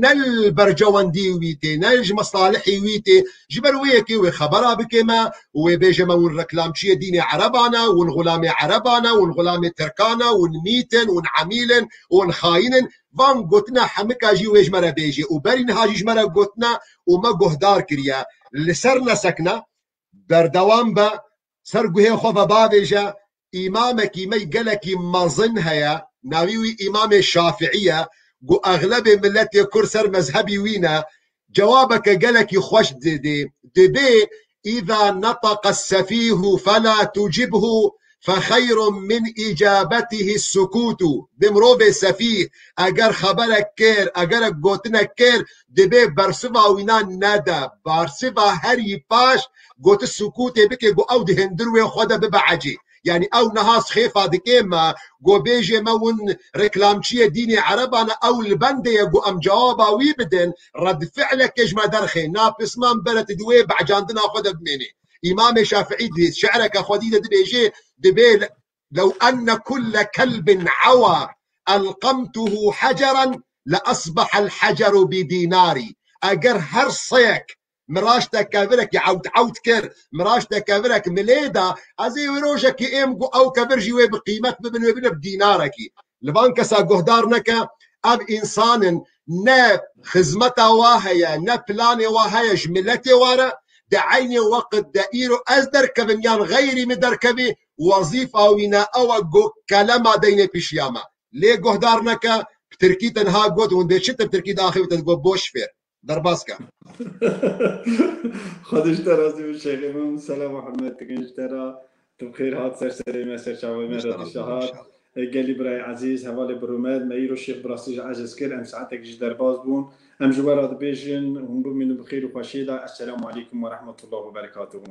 ne li bercewendî wî tê, ne ji mesalihî wî tê. Ji ber wê yekê wê xebera bike me û wê bêje me hûn reklamçiyê dînê Ereban e, hûn xulamê Ereban e, hûn xulamê Tirkan e, hûn mît in, hûn emîl in, hûn xayîn in. Van gotina hemika jî wê ji me re bêjê û berî niha jî ji me re gotine û me guhdar kiriye. Li ser nesekne, berdewam be, ser guhê xwe ve bavêje, îmamekî me gelekî mezin heye, navî wî Îmamê Şafiî ye, ku exlebê miletê Kurd ser mezhebî wî ne, cewabeke gelekî xweş didê. Dibê, "Îza netaqe sefîhu fela tucibhu, fexeyrun min îcabetihi sukutu." Dê mirovê sefîh eger xeberek kir, egerek gotinek kir, dibê bersiva wîna nede. Bersiva herî paş goti sukûtê bike, ku ew di hindir wê xwe de bibe ecê. Yanî ew niha xêfa dike me, ku bêjê me win reklamçiyê dînê ereban e, ew li bendê ye, ku em cewaba wî bidin, redfi'leke ji me derxê, na pisman bere tu di wê becandina xwe de bimênê. Îmamê Şafiî di şi'reke xwedî de dibêje, dibê, "Lew enne kulle kelbin awa elqemtuhu heceren le esbahel heceru bi dînarî." Eger her seyek min raşte kevirekî ewt ewt kir, min raşte kevirek milê da, ez ê wê rojekî êm ku ew kevir jî wê bi qîmet bibin, wê bine bi dînarekî. Li van kesa guhdar neke, ev însanin ne xizmeta wa heye, ne planê wa heye ji miletê wa re, di eynê weqt de îro ez derkevim yan xeyrî min derkevî, wezîfa wî ne ew e ku kelema deynê pişiya me. Lê guhdar neke, bi tirkî tenha got, hûn dê çi te bi tirkî diaxivîtin, got, "Boş ver." Derbas ke. Xwedê ji te razî bin şêxê min. Selam û hurmet dikin ji te re. Tu bi xêr hat ser serê me, ser çavê me de dişehat. Gelî birayê ezîz, hevalê bi rûmet, me îro şêx bi rastî ji eciz kir, em saetek jî derbas bûn. Em ji we re dibêjin, hûn bimînin bi xêr û xweşiyê de. Esselamu aleykum ve rahmetullah ve berekatuhu.